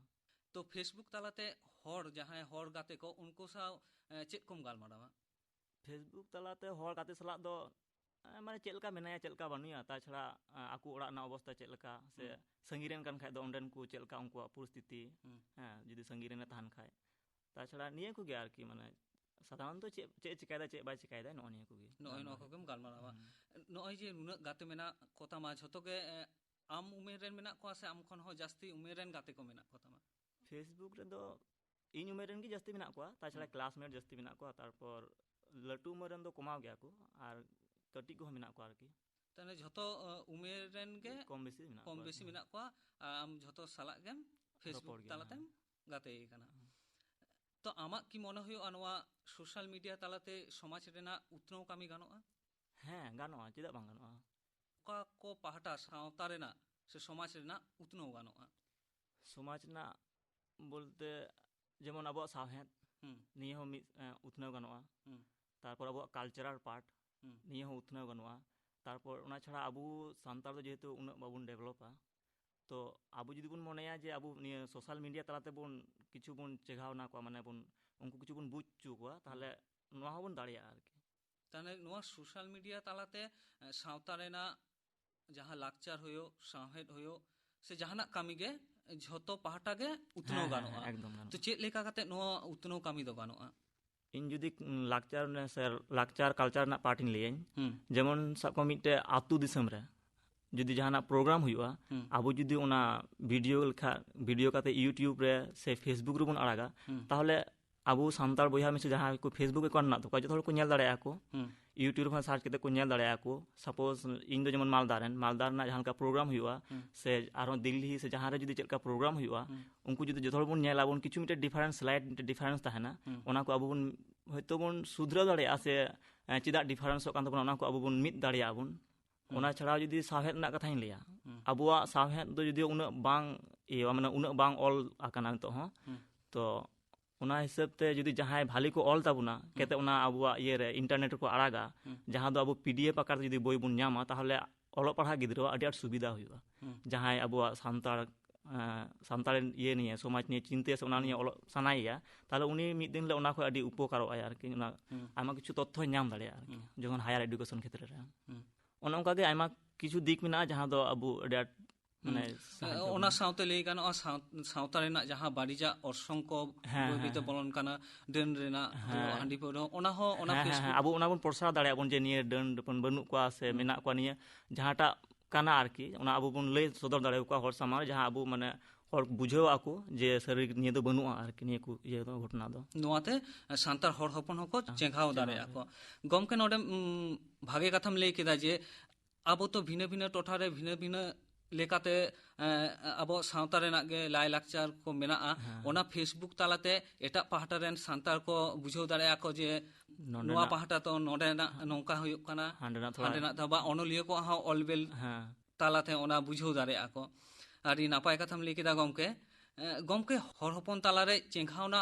ᱛᱚ, Facebook ᱛᱟᱞᱟᱛᱮ ᱦᱚᱲ, ᱡᱟᱦᱟᱸᱭ ᱦᱚᱲ ᱜᱟᱛᱮ ᱠᱚ, ᱩᱱᱠᱩ ᱥᱟᱶ, ᱮᱸ, ᱪᱮᱫ ᱠᱚᱢ ᱜᱟᱞᱢᱟᱨᱟᱣᱟ? Facebook ᱛᱟᱞᱟᱛᱮ ᱦᱚᱲ ᱜᱟᱛᱮ ᱥᱟᱞᱟᱜ ᱫᱚ ᱮᱸ, ᱢᱟᱱᱮ ᱪᱮᱫ ᱞᱮᱠᱟ ᱢᱮᱱᱟᱭᱟ, ᱪᱮᱫ ᱞᱮᱠᱟ ᱵᱟᱹᱱᱩᱭᱟ, ᱛᱟᱪᱷᱟᱲᱟ ᱮᱸ, ᱟᱠᱚ ᱚᱲᱟᱜ ᱨᱮᱱᱟᱜ ᱚᱵᱚᱥᱛᱟ ᱪᱮᱫ ᱞᱮᱠᱟ, ᱥᱮ ᱦᱩᱸ᱾ ᱥᱟᱺᱜᱤᱧ ᱨᱮᱱ ᱠᱟᱱ ᱠᱷᱟᱡ ᱫᱚ ᱚᱸᱰᱮᱱ ᱠᱚ ᱪᱮᱫ ᱞᱮᱠᱟ ᱩᱱᱠᱩᱣᱟᱜ ᱯᱚᱨᱤᱥᱛᱷᱤᱛᱤ, ᱦᱩᱸ᱾ ᱦᱮᱸ, ᱡᱩᱫᱤ ᱥᱟᱺᱜᱤᱧ ᱨᱮᱱᱮ ᱛᱟᱦᱮᱱ ᱠᱷᱟᱡ᱾ ᱛᱟᱪᱷᱟᱲᱟ ᱱᱤᱭᱟᱹ ᱠᱚᱜᱮ ᱟᱨᱠᱤ, ᱢᱟᱱᱮ ᱥᱟᱫᱷᱟᱨᱚᱱᱛᱚ ᱪᱮᱫ, ᱪᱮᱫ ᱮ ᱪᱤᱠᱟᱭᱮᱫᱟ, ᱪᱮᱫ ᱵᱟᱭ ᱪᱤᱠᱟᱭᱮᱫᱟ, ᱱᱚᱜᱼᱚ ᱱᱤᱭᱟᱹ ᱠᱚᱜᱮ᱾ ᱱᱚᱜᱼᱚᱭ ᱱᱚᱣᱟ ᱜᱟᱞᱢᱟᱨᱟᱣ᱾ ᱠᱚᱜᱮᱢ ᱜᱟᱞᱢᱟᱨᱟᱣᱟ᱾ ᱦᱩᱸ᱾ ᱱᱚᱜᱼᱚᱭ ᱡᱮ ᱱᱩᱱᱟᱹᱜ ᱜᱟᱛᱮ ᱢᱮᱱᱟᱜ ᱠᱚᱛᱟᱢᱟ, ᱡᱷᱚᱛᱚ ᱜᱮ, ᱮ, ᱟᱢ ᱩᱢᱮᱨ ᱨᱮᱱ ᱢᱮᱱᱟᱜ ᱠᱚᱣᱟ ᱥᱮ ᱟᱢ ᱠᱷᱚᱱ ᱦᱚᱸ ᱡᱟᱹᱥᱛᱤ ᱩᱢᱮᱨ ᱨᱮᱱ ᱜᱟᱛᱮ ᱠᱚ ᱢᱮᱱᱟᱜ ᱠᱚᱛᱟᱢᱟ? Facebook ᱨᱮᱫᱚ ᱤᱧ ᱩᱢᱮᱨ ᱨᱮᱱ ᱜᱮ ᱡᱟᱹᱥᱛᱤ ᱢᱮᱱᱟᱜ ᱠᱚᱣᱟ, ᱛᱟᱪᱷᱟᱲᱟ ᱦᱩᱸ᱾ ᱠᱞᱟᱥᱢᱮᱴ ᱡᱟᱹᱥᱛᱤ ᱢᱮᱱᱟᱜ ᱠᱚᱣᱟ, ᱛᱟᱨᱯᱚᱨ ᱞᱟᱹᱴᱩ ᱩᱢᱮᱨ ᱨᱮᱱ ᱫᱚ ᱠᱚᱢᱟᱣ ᱜᱮᱭᱟ ᱠᱚ, ᱟᱨ ᱠᱟᱹᱴᱤᱡ ᱠᱚᱦᱚᱸ ᱢᱮᱱᱟᱜ ᱠᱚᱣᱟ ᱟᱨᱠᱤ᱾ ᱛᱟᱦᱞᱮ ᱡᱷᱚᱛᱚ, ᱚ, ᱩᱢᱮᱨ ᱨᱮᱱ ᱜᱮ ᱠᱚᱢ ᱵᱮᱥᱤ ᱢᱮᱱᱟᱜ ᱠᱚᱢ ᱠᱚᱣᱟ ᱵᱮᱥᱤ ᱟᱨᱠᱤ᱾ ᱢᱮᱱᱟᱜ ᱠᱚᱣᱟ, ᱟᱨ ᱟᱢ ᱡᱷᱚᱛᱚ ᱥᱟᱞᱟᱜ ᱜᱮᱢ Facebook ᱨᱚᱯᱚᱲ ᱜᱮᱭᱟ, ᱛᱟᱞᱟᱛᱮᱢ ᱦᱮᱸ᱾ ᱜᱟᱛᱮ ᱠᱟᱱᱟ᱾ ᱦᱮᱸ᱾ ᱛᱚ, ᱟᱢᱟᱜ ᱠᱤ ᱢᱚᱱᱮ ᱦᱩᱭᱩᱜᱼᱟ ᱱᱚᱣᱟ ᱥᱳᱥᱟᱞ ᱢᱤᱰᱤᱭᱟ ᱛᱟᱞᱟᱛᱮ ᱥᱚᱢᱟᱡᱽ ᱨᱮᱱᱟᱜ ᱩᱛᱱᱟᱹᱣ ᱠᱟᱹᱢᱤ ᱜᱟᱱᱚᱜᱼᱟ? ᱦᱮᱸ, ᱜᱟᱱᱚᱜᱼᱟ, ᱪᱮᱫᱟᱜ ᱵᱟᱝ ᱜᱟᱱᱚᱜᱼᱟ? ᱚᱠᱟ ᱠᱚ ᱯᱟᱦᱴᱟ ᱥᱟᱶᱛᱟ ᱨᱮᱱᱟᱜ ᱥᱮ ᱥᱚᱢᱟᱡᱽ ᱨᱮᱱᱟᱜ ᱩᱛᱱᱟᱹᱣ ᱜᱟᱱᱚᱜᱼᱟ? ᱥᱚᱢᱟᱡᱽ ᱨᱮᱱᱟᱜ ᱵᱚᱞᱛᱮ ᱡᱮᱢᱚᱱ ᱟᱵᱚᱣᱟᱜ ᱥᱟᱶᱦᱮᱫ, ᱦᱩᱸ᱾ ᱱᱤᱭᱟᱹ ᱦᱚᱸ ᱢᱤᱫ, ᱮᱸ, ᱩᱛᱱᱟᱹᱣ ᱜᱟᱱᱚᱜᱼᱟ᱾ ᱦᱩᱸ᱾ ᱛᱟᱨᱯᱚᱨ ᱟᱵᱚᱣᱟᱜ ᱠᱟᱞᱪᱟᱨᱟᱞ ᱯᱟᱨᱴ, ᱦᱩᱸ᱾ ᱱᱤᱭᱟᱹ ᱦᱚᱸ ᱩᱛᱱᱟᱹᱣ ᱜᱟᱱᱚᱜᱼᱟ᱾ ᱛᱟᱨᱯᱚᱨ ᱚᱱᱟ ᱪᱷᱟᱲᱟ ᱟᱵᱚ ᱥᱟᱱᱛᱟᱲ ᱫᱚ ᱡᱮᱦᱮᱛᱩ ᱩᱱᱟᱹᱜ ᱵᱟᱵᱚᱱ ᱰᱮᱵᱷᱞᱚᱯᱟ, ᱛᱚ ᱟᱵᱚ ᱡᱩᱫᱤ ᱵᱚᱱ ᱢᱚᱱᱮᱭᱟ ᱡᱮ ᱟᱵᱚ ᱱᱤᱭᱟᱹ ᱥᱳᱥᱟᱞ ᱢᱤᱰᱤᱭᱟ ᱛᱟᱞᱟ ᱛᱮᱵᱚᱱ ᱠᱤᱪᱷᱩ ᱵᱚᱱ ᱪᱮᱸᱜᱷᱟᱣ ᱮᱱᱟ ᱠᱚᱣᱟ, ᱢᱟᱱᱮ ᱵᱚᱱ ᱩᱱᱠᱩ ᱠᱤᱪᱷᱩ ᱵᱚᱱ ᱵᱩᱡᱽ ᱦᱚᱪᱚ ᱠᱚᱣᱟ, ᱛᱟᱦᱚᱞᱮ ᱱᱚᱣᱟ ᱦᱚᱸᱵᱚᱱ ᱫᱟᱲᱮᱭᱟᱜᱼᱟ ᱟᱨᱠᱤ᱾ ᱛᱟᱦᱚᱞᱮ ᱱᱚᱣᱟ ᱥᱳᱥᱟᱞ ᱢᱤᱰᱤᱭᱟ ᱛᱟᱞᱟᱛᱮ, ᱮ, ᱥᱟᱶᱛᱟ ᱨᱮᱱᱟᱜ ᱡᱟᱦᱟᱸ ᱞᱟᱠᱪᱟᱨ ᱦᱩᱭᱩᱜ, ᱥᱟᱶᱦᱮᱫ ᱦᱩᱭᱩᱜ, ᱥᱮ ᱡᱟᱦᱟᱱᱟᱜ ᱠᱟᱹᱢᱤ ᱜᱮ ᱡᱷᱚᱛᱚ ᱯᱟᱦᱴᱟ ᱜᱮ ᱩᱛᱱᱟᱹᱣ ᱦᱮᱸ, ᱦᱮᱸ, ᱜᱟᱱᱚᱜᱼᱟ᱾ ᱦᱮᱸ, ᱮᱠᱫᱚᱢ ᱜᱟᱱᱚᱜᱼᱟ᱾ ᱛᱚ ᱪᱮᱫ ᱞᱮᱠᱟ ᱠᱟᱛᱮ ᱱᱚᱣᱟ ᱩᱛᱱᱟᱹᱣ ᱠᱟᱹᱢᱤ ᱫᱚ ᱜᱟᱱᱚᱜᱼᱟ? ᱤᱧ ᱡᱩᱫᱤ, ᱩᱸ, ᱞᱟᱠᱪᱟᱨ ᱨᱮ-, ᱥᱮ ᱞᱟᱠᱪᱟᱨ ᱠᱟᱞᱪᱟᱨ ᱨᱮᱱᱟᱜ ᱯᱟᱨᱴ ᱤᱧ ᱞᱟᱹᱭᱟᱹᱧ, ᱦᱩᱸ᱾ ᱡᱮᱢᱚᱱ ᱥᱟᱵ ᱠᱟᱜ ᱢᱮ ᱢᱤᱫᱴᱮᱡ ᱟᱹᱛᱩ ᱫᱤᱥᱚᱢ ᱨᱮ ᱡᱩᱫᱤ ᱡᱟᱦᱟᱱᱟᱜ ᱯᱨᱳᱜᱨᱟᱢ ᱦᱩᱭᱩᱜᱼᱟ, ᱦᱩᱸ᱾ ᱟᱵᱚ ᱡᱩᱫᱤ ᱚᱱᱟ ᱵᱷᱤᱰᱤᱭᱳ ᱞᱮᱠᱷᱟ, ᱵᱷᱤᱰᱤᱭᱳ ᱠᱟᱛᱮ YouTube ᱨᱮ ᱥᱮ Facebook ᱨᱮᱵᱚᱱ ᱟᱲᱟᱜᱟ, ᱦᱩᱸ᱾ ᱛᱟᱦᱚᱞᱮ ᱟᱵᱚ ᱥᱟᱱᱛᱟᱲ ᱵᱚᱭᱦᱟ ᱢᱤᱥᱤ ᱡᱟᱦᱟᱸᱭ ᱠᱚ Facebook ᱮᱠᱟᱣᱩᱱᱴ ᱢᱮᱱᱟᱜ ᱛᱟᱠᱚᱣᱟ, ᱡᱚᱛᱚ ᱦᱚᱲ ᱠᱚ ᱧᱮᱞ ᱫᱟᱲᱮᱭᱟᱜᱼᱟ ᱠᱚ᱾ ᱦᱩᱸ᱾ YouTube ᱨᱮᱦᱚᱸ ᱥᱟᱨᱪ ᱠᱟᱛᱮ ᱠᱚ ᱧᱮᱞ ᱫᱟᱲᱮᱭᱟᱜᱼᱟ ᱠᱚ᱾ ᱥᱟᱯᱳᱡ ᱤᱧ ᱫᱚ ᱡᱮᱢᱚᱱ ᱢᱟᱞᱫᱟ ᱨᱮᱱ, ᱢᱟᱞᱫᱟ ᱨᱮᱱᱟᱜ ᱡᱟᱦᱟᱸ ᱞᱮᱠᱟ ᱯᱨᱳᱜᱨᱟᱢ ᱦᱩᱭᱩᱜᱼᱟ, ᱦᱩᱸ᱾ ᱥᱮ ᱟᱨᱦᱚᱸ ᱫᱤᱞᱞᱤ ᱥᱮ ᱡᱟᱦᱟᱸ ᱨᱮ ᱡᱩᱫᱤ ᱪᱮᱫ ᱞᱮᱠᱟ ᱯᱨᱳᱜᱨᱟᱢ ᱦᱩᱭᱩᱜᱼᱟ, ᱦᱩᱸ᱾ ᱩᱱᱠᱩ ᱡᱩᱫᱤ ᱡᱚᱛᱚ ᱦᱚᱲ ᱵᱚᱱ ᱧᱮᱞᱟ ᱵᱚᱱ, ᱠᱤᱪᱷᱩ ᱢᱤᱫᱴᱮᱱ ᱰᱤᱯᱷᱟᱨᱮᱱᱥ, ᱥᱞᱟᱭᱤᱴ ᱢᱤᱫᱴᱮᱱ ᱰᱤᱯᱷᱟᱨᱮᱱᱥ ᱛᱟᱦᱮᱱᱟ, ᱦᱩᱸ᱾ ᱚᱱᱟ ᱠᱚ ᱟᱵᱚ ᱵᱚᱱ ᱦᱚᱭᱛᱳ ᱵᱚᱱ ᱥᱩᱫᱷᱨᱟᱹᱣ ᱫᱟᱲᱮᱭᱟᱜᱼᱟ ᱥᱮ, ᱮᱸ, ᱪᱮᱫᱟᱜ ᱰᱤᱯᱷᱟᱨᱮᱱᱥᱚᱜ ᱠᱟᱱ ᱛᱟᱵᱚᱱᱟ, ᱚᱱᱟ ᱠᱚ ᱟᱵᱚ ᱵᱚᱱ ᱢᱤᱫ ᱫᱟᱲᱮᱭᱟᱜᱼᱟ ᱵᱚᱱ᱾ ᱦᱩᱸ᱾ ᱚᱱᱟ ᱪᱷᱟᱲᱟᱣ ᱡᱩᱫᱤ ᱥᱟᱶᱦᱮᱫ ᱨᱮᱱᱟᱜ ᱠᱟᱛᱷᱟᱧ ᱞᱟᱹᱭᱟ, ᱦᱩᱸ᱾ ᱟᱵᱚᱣᱟᱜ ᱥᱟᱶᱦᱮᱫ ᱫᱚ ᱡᱩᱫᱤ ᱩᱱᱟᱹᱜ ᱵᱟᱝ ᱤᱭᱟᱹᱣᱟ, ᱢᱟᱱᱮ ᱩᱱᱟᱹᱜ ᱵᱟᱝ ᱚᱞ ᱟᱠᱟᱱᱟ ᱱᱤᱛᱚᱜ ᱦᱚᱸ, ᱦᱩᱸ᱾ ᱛᱚ ᱚᱱᱟ ᱦᱤᱥᱟᱹᱵ ᱛᱮ ᱡᱩᱫᱤ ᱡᱟᱦᱟᱸᱭ ᱵᱷᱟᱞᱮ ᱠᱚ ᱚᱞ ᱛᱟᱵᱚᱱᱟ, ᱦᱩᱸ᱾ ᱠᱟᱛᱮ ᱚᱱᱟ ᱟᱵᱚᱣᱟᱜ ᱤᱭᱟᱹ ᱨᱮ, ᱤᱱᱴᱟᱨᱱᱮᱴ ᱨᱮᱠᱚ ᱟᱲᱟᱜᱟ, ᱦᱩᱸ᱾ ᱡᱟᱦᱟᱸ ᱫᱚ ᱟᱵᱚ PDF ᱟᱠᱟᱨ ᱛᱮ ᱡᱩᱫᱤ ᱵᱳᱭ ᱵᱚᱱ ᱧᱟᱢᱟ, ᱛᱟᱦᱚᱞᱮ ᱚᱞᱚᱜ ᱯᱟᱲᱦᱟᱜ ᱜᱤᱫᱽᱨᱟᱹᱣᱟᱜ ᱟᱹᱰᱤ ᱟᱸᱴ ᱥᱩᱵᱤᱫᱷᱟ ᱦᱩᱭᱩᱜᱼᱟ᱾ ᱦᱩᱸ᱾ ᱡᱟᱦᱟᱸᱭ ᱟᱵᱚᱣᱟᱜ ᱥᱟᱱᱛᱟᱲ ᱥᱟᱱᱛᱟᱲ ᱤᱭᱟᱹ ᱱᱤᱭᱮ, ᱥᱚᱢᱟᱡᱽ ᱱᱤᱭᱮ ᱪᱤᱱᱛᱟᱹᱭᱟ ᱥᱮ ᱚᱱᱟ ᱱᱤᱭᱮ ᱚᱞᱚᱜ ᱥᱟᱱᱟᱭᱮᱭᱟ, ᱛᱟᱦᱚᱞᱮ ᱩᱱᱤ ᱢᱤᱫ ᱫᱤᱱ ᱦᱤᱞᱳᱜ ᱚᱱᱟ ᱠᱷᱚᱱ ᱟᱹᱰᱤ ᱩᱯᱚᱠᱟᱨᱚᱜ ᱟᱭ ᱟᱨᱠᱤ᱾ ᱚᱱᱟ ᱟᱭᱢᱟ ᱠᱤᱪᱷᱩ ᱛᱚᱛᱛᱷᱚᱭ ᱧᱟᱢ ᱫᱟᱲᱮᱭᱟᱜᱼᱟ ᱟᱨᱠᱤ, ᱡᱚᱠᱷᱚᱱ ᱦᱟᱭᱟᱨ ᱮᱰᱩᱠᱮᱥᱚᱱ ᱠᱷᱮᱛᱨᱮ ᱨᱮ᱾ ᱚᱱᱮ ᱚᱱᱠᱟ ᱜᱮ ᱟᱭᱢᱟ ᱠᱤᱪᱷᱩ ᱫᱤᱠ ᱢᱮᱱᱟᱜᱼᱟ ᱡᱟᱦᱟᱸ ᱫᱚ ᱟᱵᱚ ᱟᱹᱰᱤ ᱟᱸᱴ ᱢᱟᱱᱮ ᱥᱟᱦᱟᱡᱽᱡᱚ ᱚᱱᱟ ᱵᱚᱱᱟ᱾ ᱥᱟᱶᱛᱮ ᱞᱟᱹᱭ ᱜᱟᱱᱚᱜᱼᱟ, ᱥᱟᱶ-, ᱥᱟᱶᱛᱟ ᱨᱮᱱᱟᱜ ᱡᱟᱦᱟᱸ ᱵᱟᱹᱲᱤᱡᱟᱜ ᱚᱨᱥᱚᱝ ᱠᱚ ᱦᱮᱸ, ᱵᱟᱹᱭ ᱦᱮᱸ, ᱵᱟᱹᱭᱛᱮ ᱦᱮᱸ᱾ ᱵᱚᱞᱚᱱ ᱠᱟᱱᱟ, ᱰᱟᱹᱱ ᱨᱮᱱᱟᱜ, ᱦᱮᱸ᱾ ᱦᱟᱺᱰᱤ ᱯᱟᱹᱣᱨᱟᱹ, ᱚᱱᱟ ᱦᱚᱸ ᱚᱱᱟ ᱦᱮᱸ, ᱦᱮᱸ, ᱦᱮᱸ᱾ Facebook ᱟᱵᱚ ᱚᱱᱟ ᱵᱚᱱ ᱯᱨᱚᱥᱟᱨ ᱫᱟᱲᱮᱭᱟᱜᱼᱟ ᱵᱚᱱ ᱡᱮ ᱱᱤᱭᱟᱹ ᱰᱟᱹᱱ ᱰᱟᱹᱯᱟᱹᱱ ᱵᱟᱹᱱᱩᱜ ᱠᱚᱣᱟ ᱥᱮ ᱦᱩᱸ᱾ ᱢᱮᱱᱟᱜ ᱠᱚᱣᱟ, ᱱᱤᱭᱟᱹ ᱡᱟᱦᱟᱸᱴᱟᱜ ᱠᱟᱱᱟ ᱟᱨᱠᱤ, ᱚᱱᱟ ᱟᱵᱚ ᱵᱚᱱ ᱞᱟᱹᱭ ᱥᱚᱫᱚᱨ ᱫᱟᱲᱮᱭᱟᱠᱚᱣᱟ ᱦᱚᱲ ᱥᱟᱢᱟᱝ ᱨᱮ, ᱡᱟᱦᱟᱸ ᱟᱵᱚ ᱢᱟᱱᱮ ᱦᱚᱲ ᱵᱩᱡᱷᱟᱹᱣ ᱟᱠᱚ ᱡᱮ ᱥᱟᱹᱨᱤ ᱱᱤᱭᱟᱹ ᱫᱚ ᱵᱟᱹᱱᱩᱜᱼᱟ ᱟᱨᱠᱤ, ᱱᱤᱭᱟᱹ ᱠᱚ ᱤᱭᱟᱹ ᱫᱚ, ᱜᱷᱚᱴᱚᱱᱟ ᱫᱚ᱾ ᱱᱚᱣᱟᱛᱮ ᱥᱟᱱᱛᱟᱲ ᱦᱚᱲ ᱦᱚᱯᱚᱱ ᱦᱚᱸᱠᱚ ᱦᱮᱸ, ᱪᱮᱸᱜᱷᱟᱣ ᱪᱮᱸᱜᱷᱟᱣ ᱫᱟᱲᱮᱭᱟᱜᱼᱟ ᱠᱚ᱾ ᱫᱟᱲᱮᱭᱟᱜᱼᱟ᱾ ᱜᱚᱢᱠᱮ, ᱱᱚᱰᱮ, ᱩᱢ, ᱵᱷᱟᱜᱮ ᱠᱟᱛᱷᱟᱢ ᱞᱟᱹᱭ ᱠᱮᱫᱟ ᱡᱮ ᱟᱵᱚ ᱛᱚ ᱵᱷᱤᱱᱟᱹ ᱵᱷᱤᱱᱟᱹ ᱴᱚᱴᱷᱟ ᱨᱮ ᱵᱷᱤᱱᱟᱹ ᱵᱷᱤᱱᱟᱹ ᱞᱮᱠᱟᱛᱮ, ᱮᱸ, ᱟᱵᱚ ᱥᱟᱶᱛᱟ ᱨᱮᱱᱟᱜ ᱜᱮ ᱞᱟᱭᱼᱞᱟᱠᱪᱟᱨ ᱠᱚ ᱢᱮᱱᱟᱜᱼᱟ᱾ ᱦᱮᱸ᱾ ᱚᱱᱟ Facebook ᱛᱟᱞᱟᱛᱮ ᱮᱴᱟᱜ ᱯᱟᱦᱴᱟ ᱨᱮᱱ ᱥᱟᱱᱛᱟᱲ ᱠᱚ ᱵᱩᱡᱷᱟᱹᱣ ᱫᱟᱲᱮᱭᱟᱜᱼᱟ ᱠᱚ ᱡᱮ ᱱᱚᱰᱮᱱᱟᱜ ᱱᱚᱣᱟ ᱯᱟᱦᱴᱟ ᱫᱚ ᱱᱚᱰᱮᱱᱟᱜ ᱱᱚᱝᱠᱟ ᱦᱩᱭᱩᱜ ᱠᱟᱱᱟ, ᱦᱟᱸᱰᱮᱱᱟᱜ ᱛᱷᱚᱲᱟ ᱦᱟᱸᱰᱮᱱᱟᱜ ᱫᱚ ᱵᱟ, ᱚᱱᱚᱞᱤᱭᱟᱹ ᱠᱚᱣᱟᱜ ᱦᱚᱸ ᱚᱞᱵᱮᱞ ᱦᱮᱸ᱾ ᱛᱟᱞᱟᱛᱮ ᱚᱱᱟ ᱵᱩᱡᱷᱟᱹᱣ ᱫᱟᱲᱮᱭᱟᱜᱼᱟ ᱠᱚ᱾ ᱟᱹᱰᱤ ᱱᱟᱯᱟᱭ ᱠᱟᱛᱷᱟᱢ ᱞᱟᱹᱭ ᱠᱮᱫᱟ ᱜᱚᱢᱠᱮ᱾ ᱮᱸ, ᱜᱚᱢᱠᱮ, ᱦᱚᱲ ᱦᱚᱯᱚᱱ ᱛᱟᱞᱟᱨᱮ ᱪᱮᱸᱜᱷᱟᱣᱱᱟ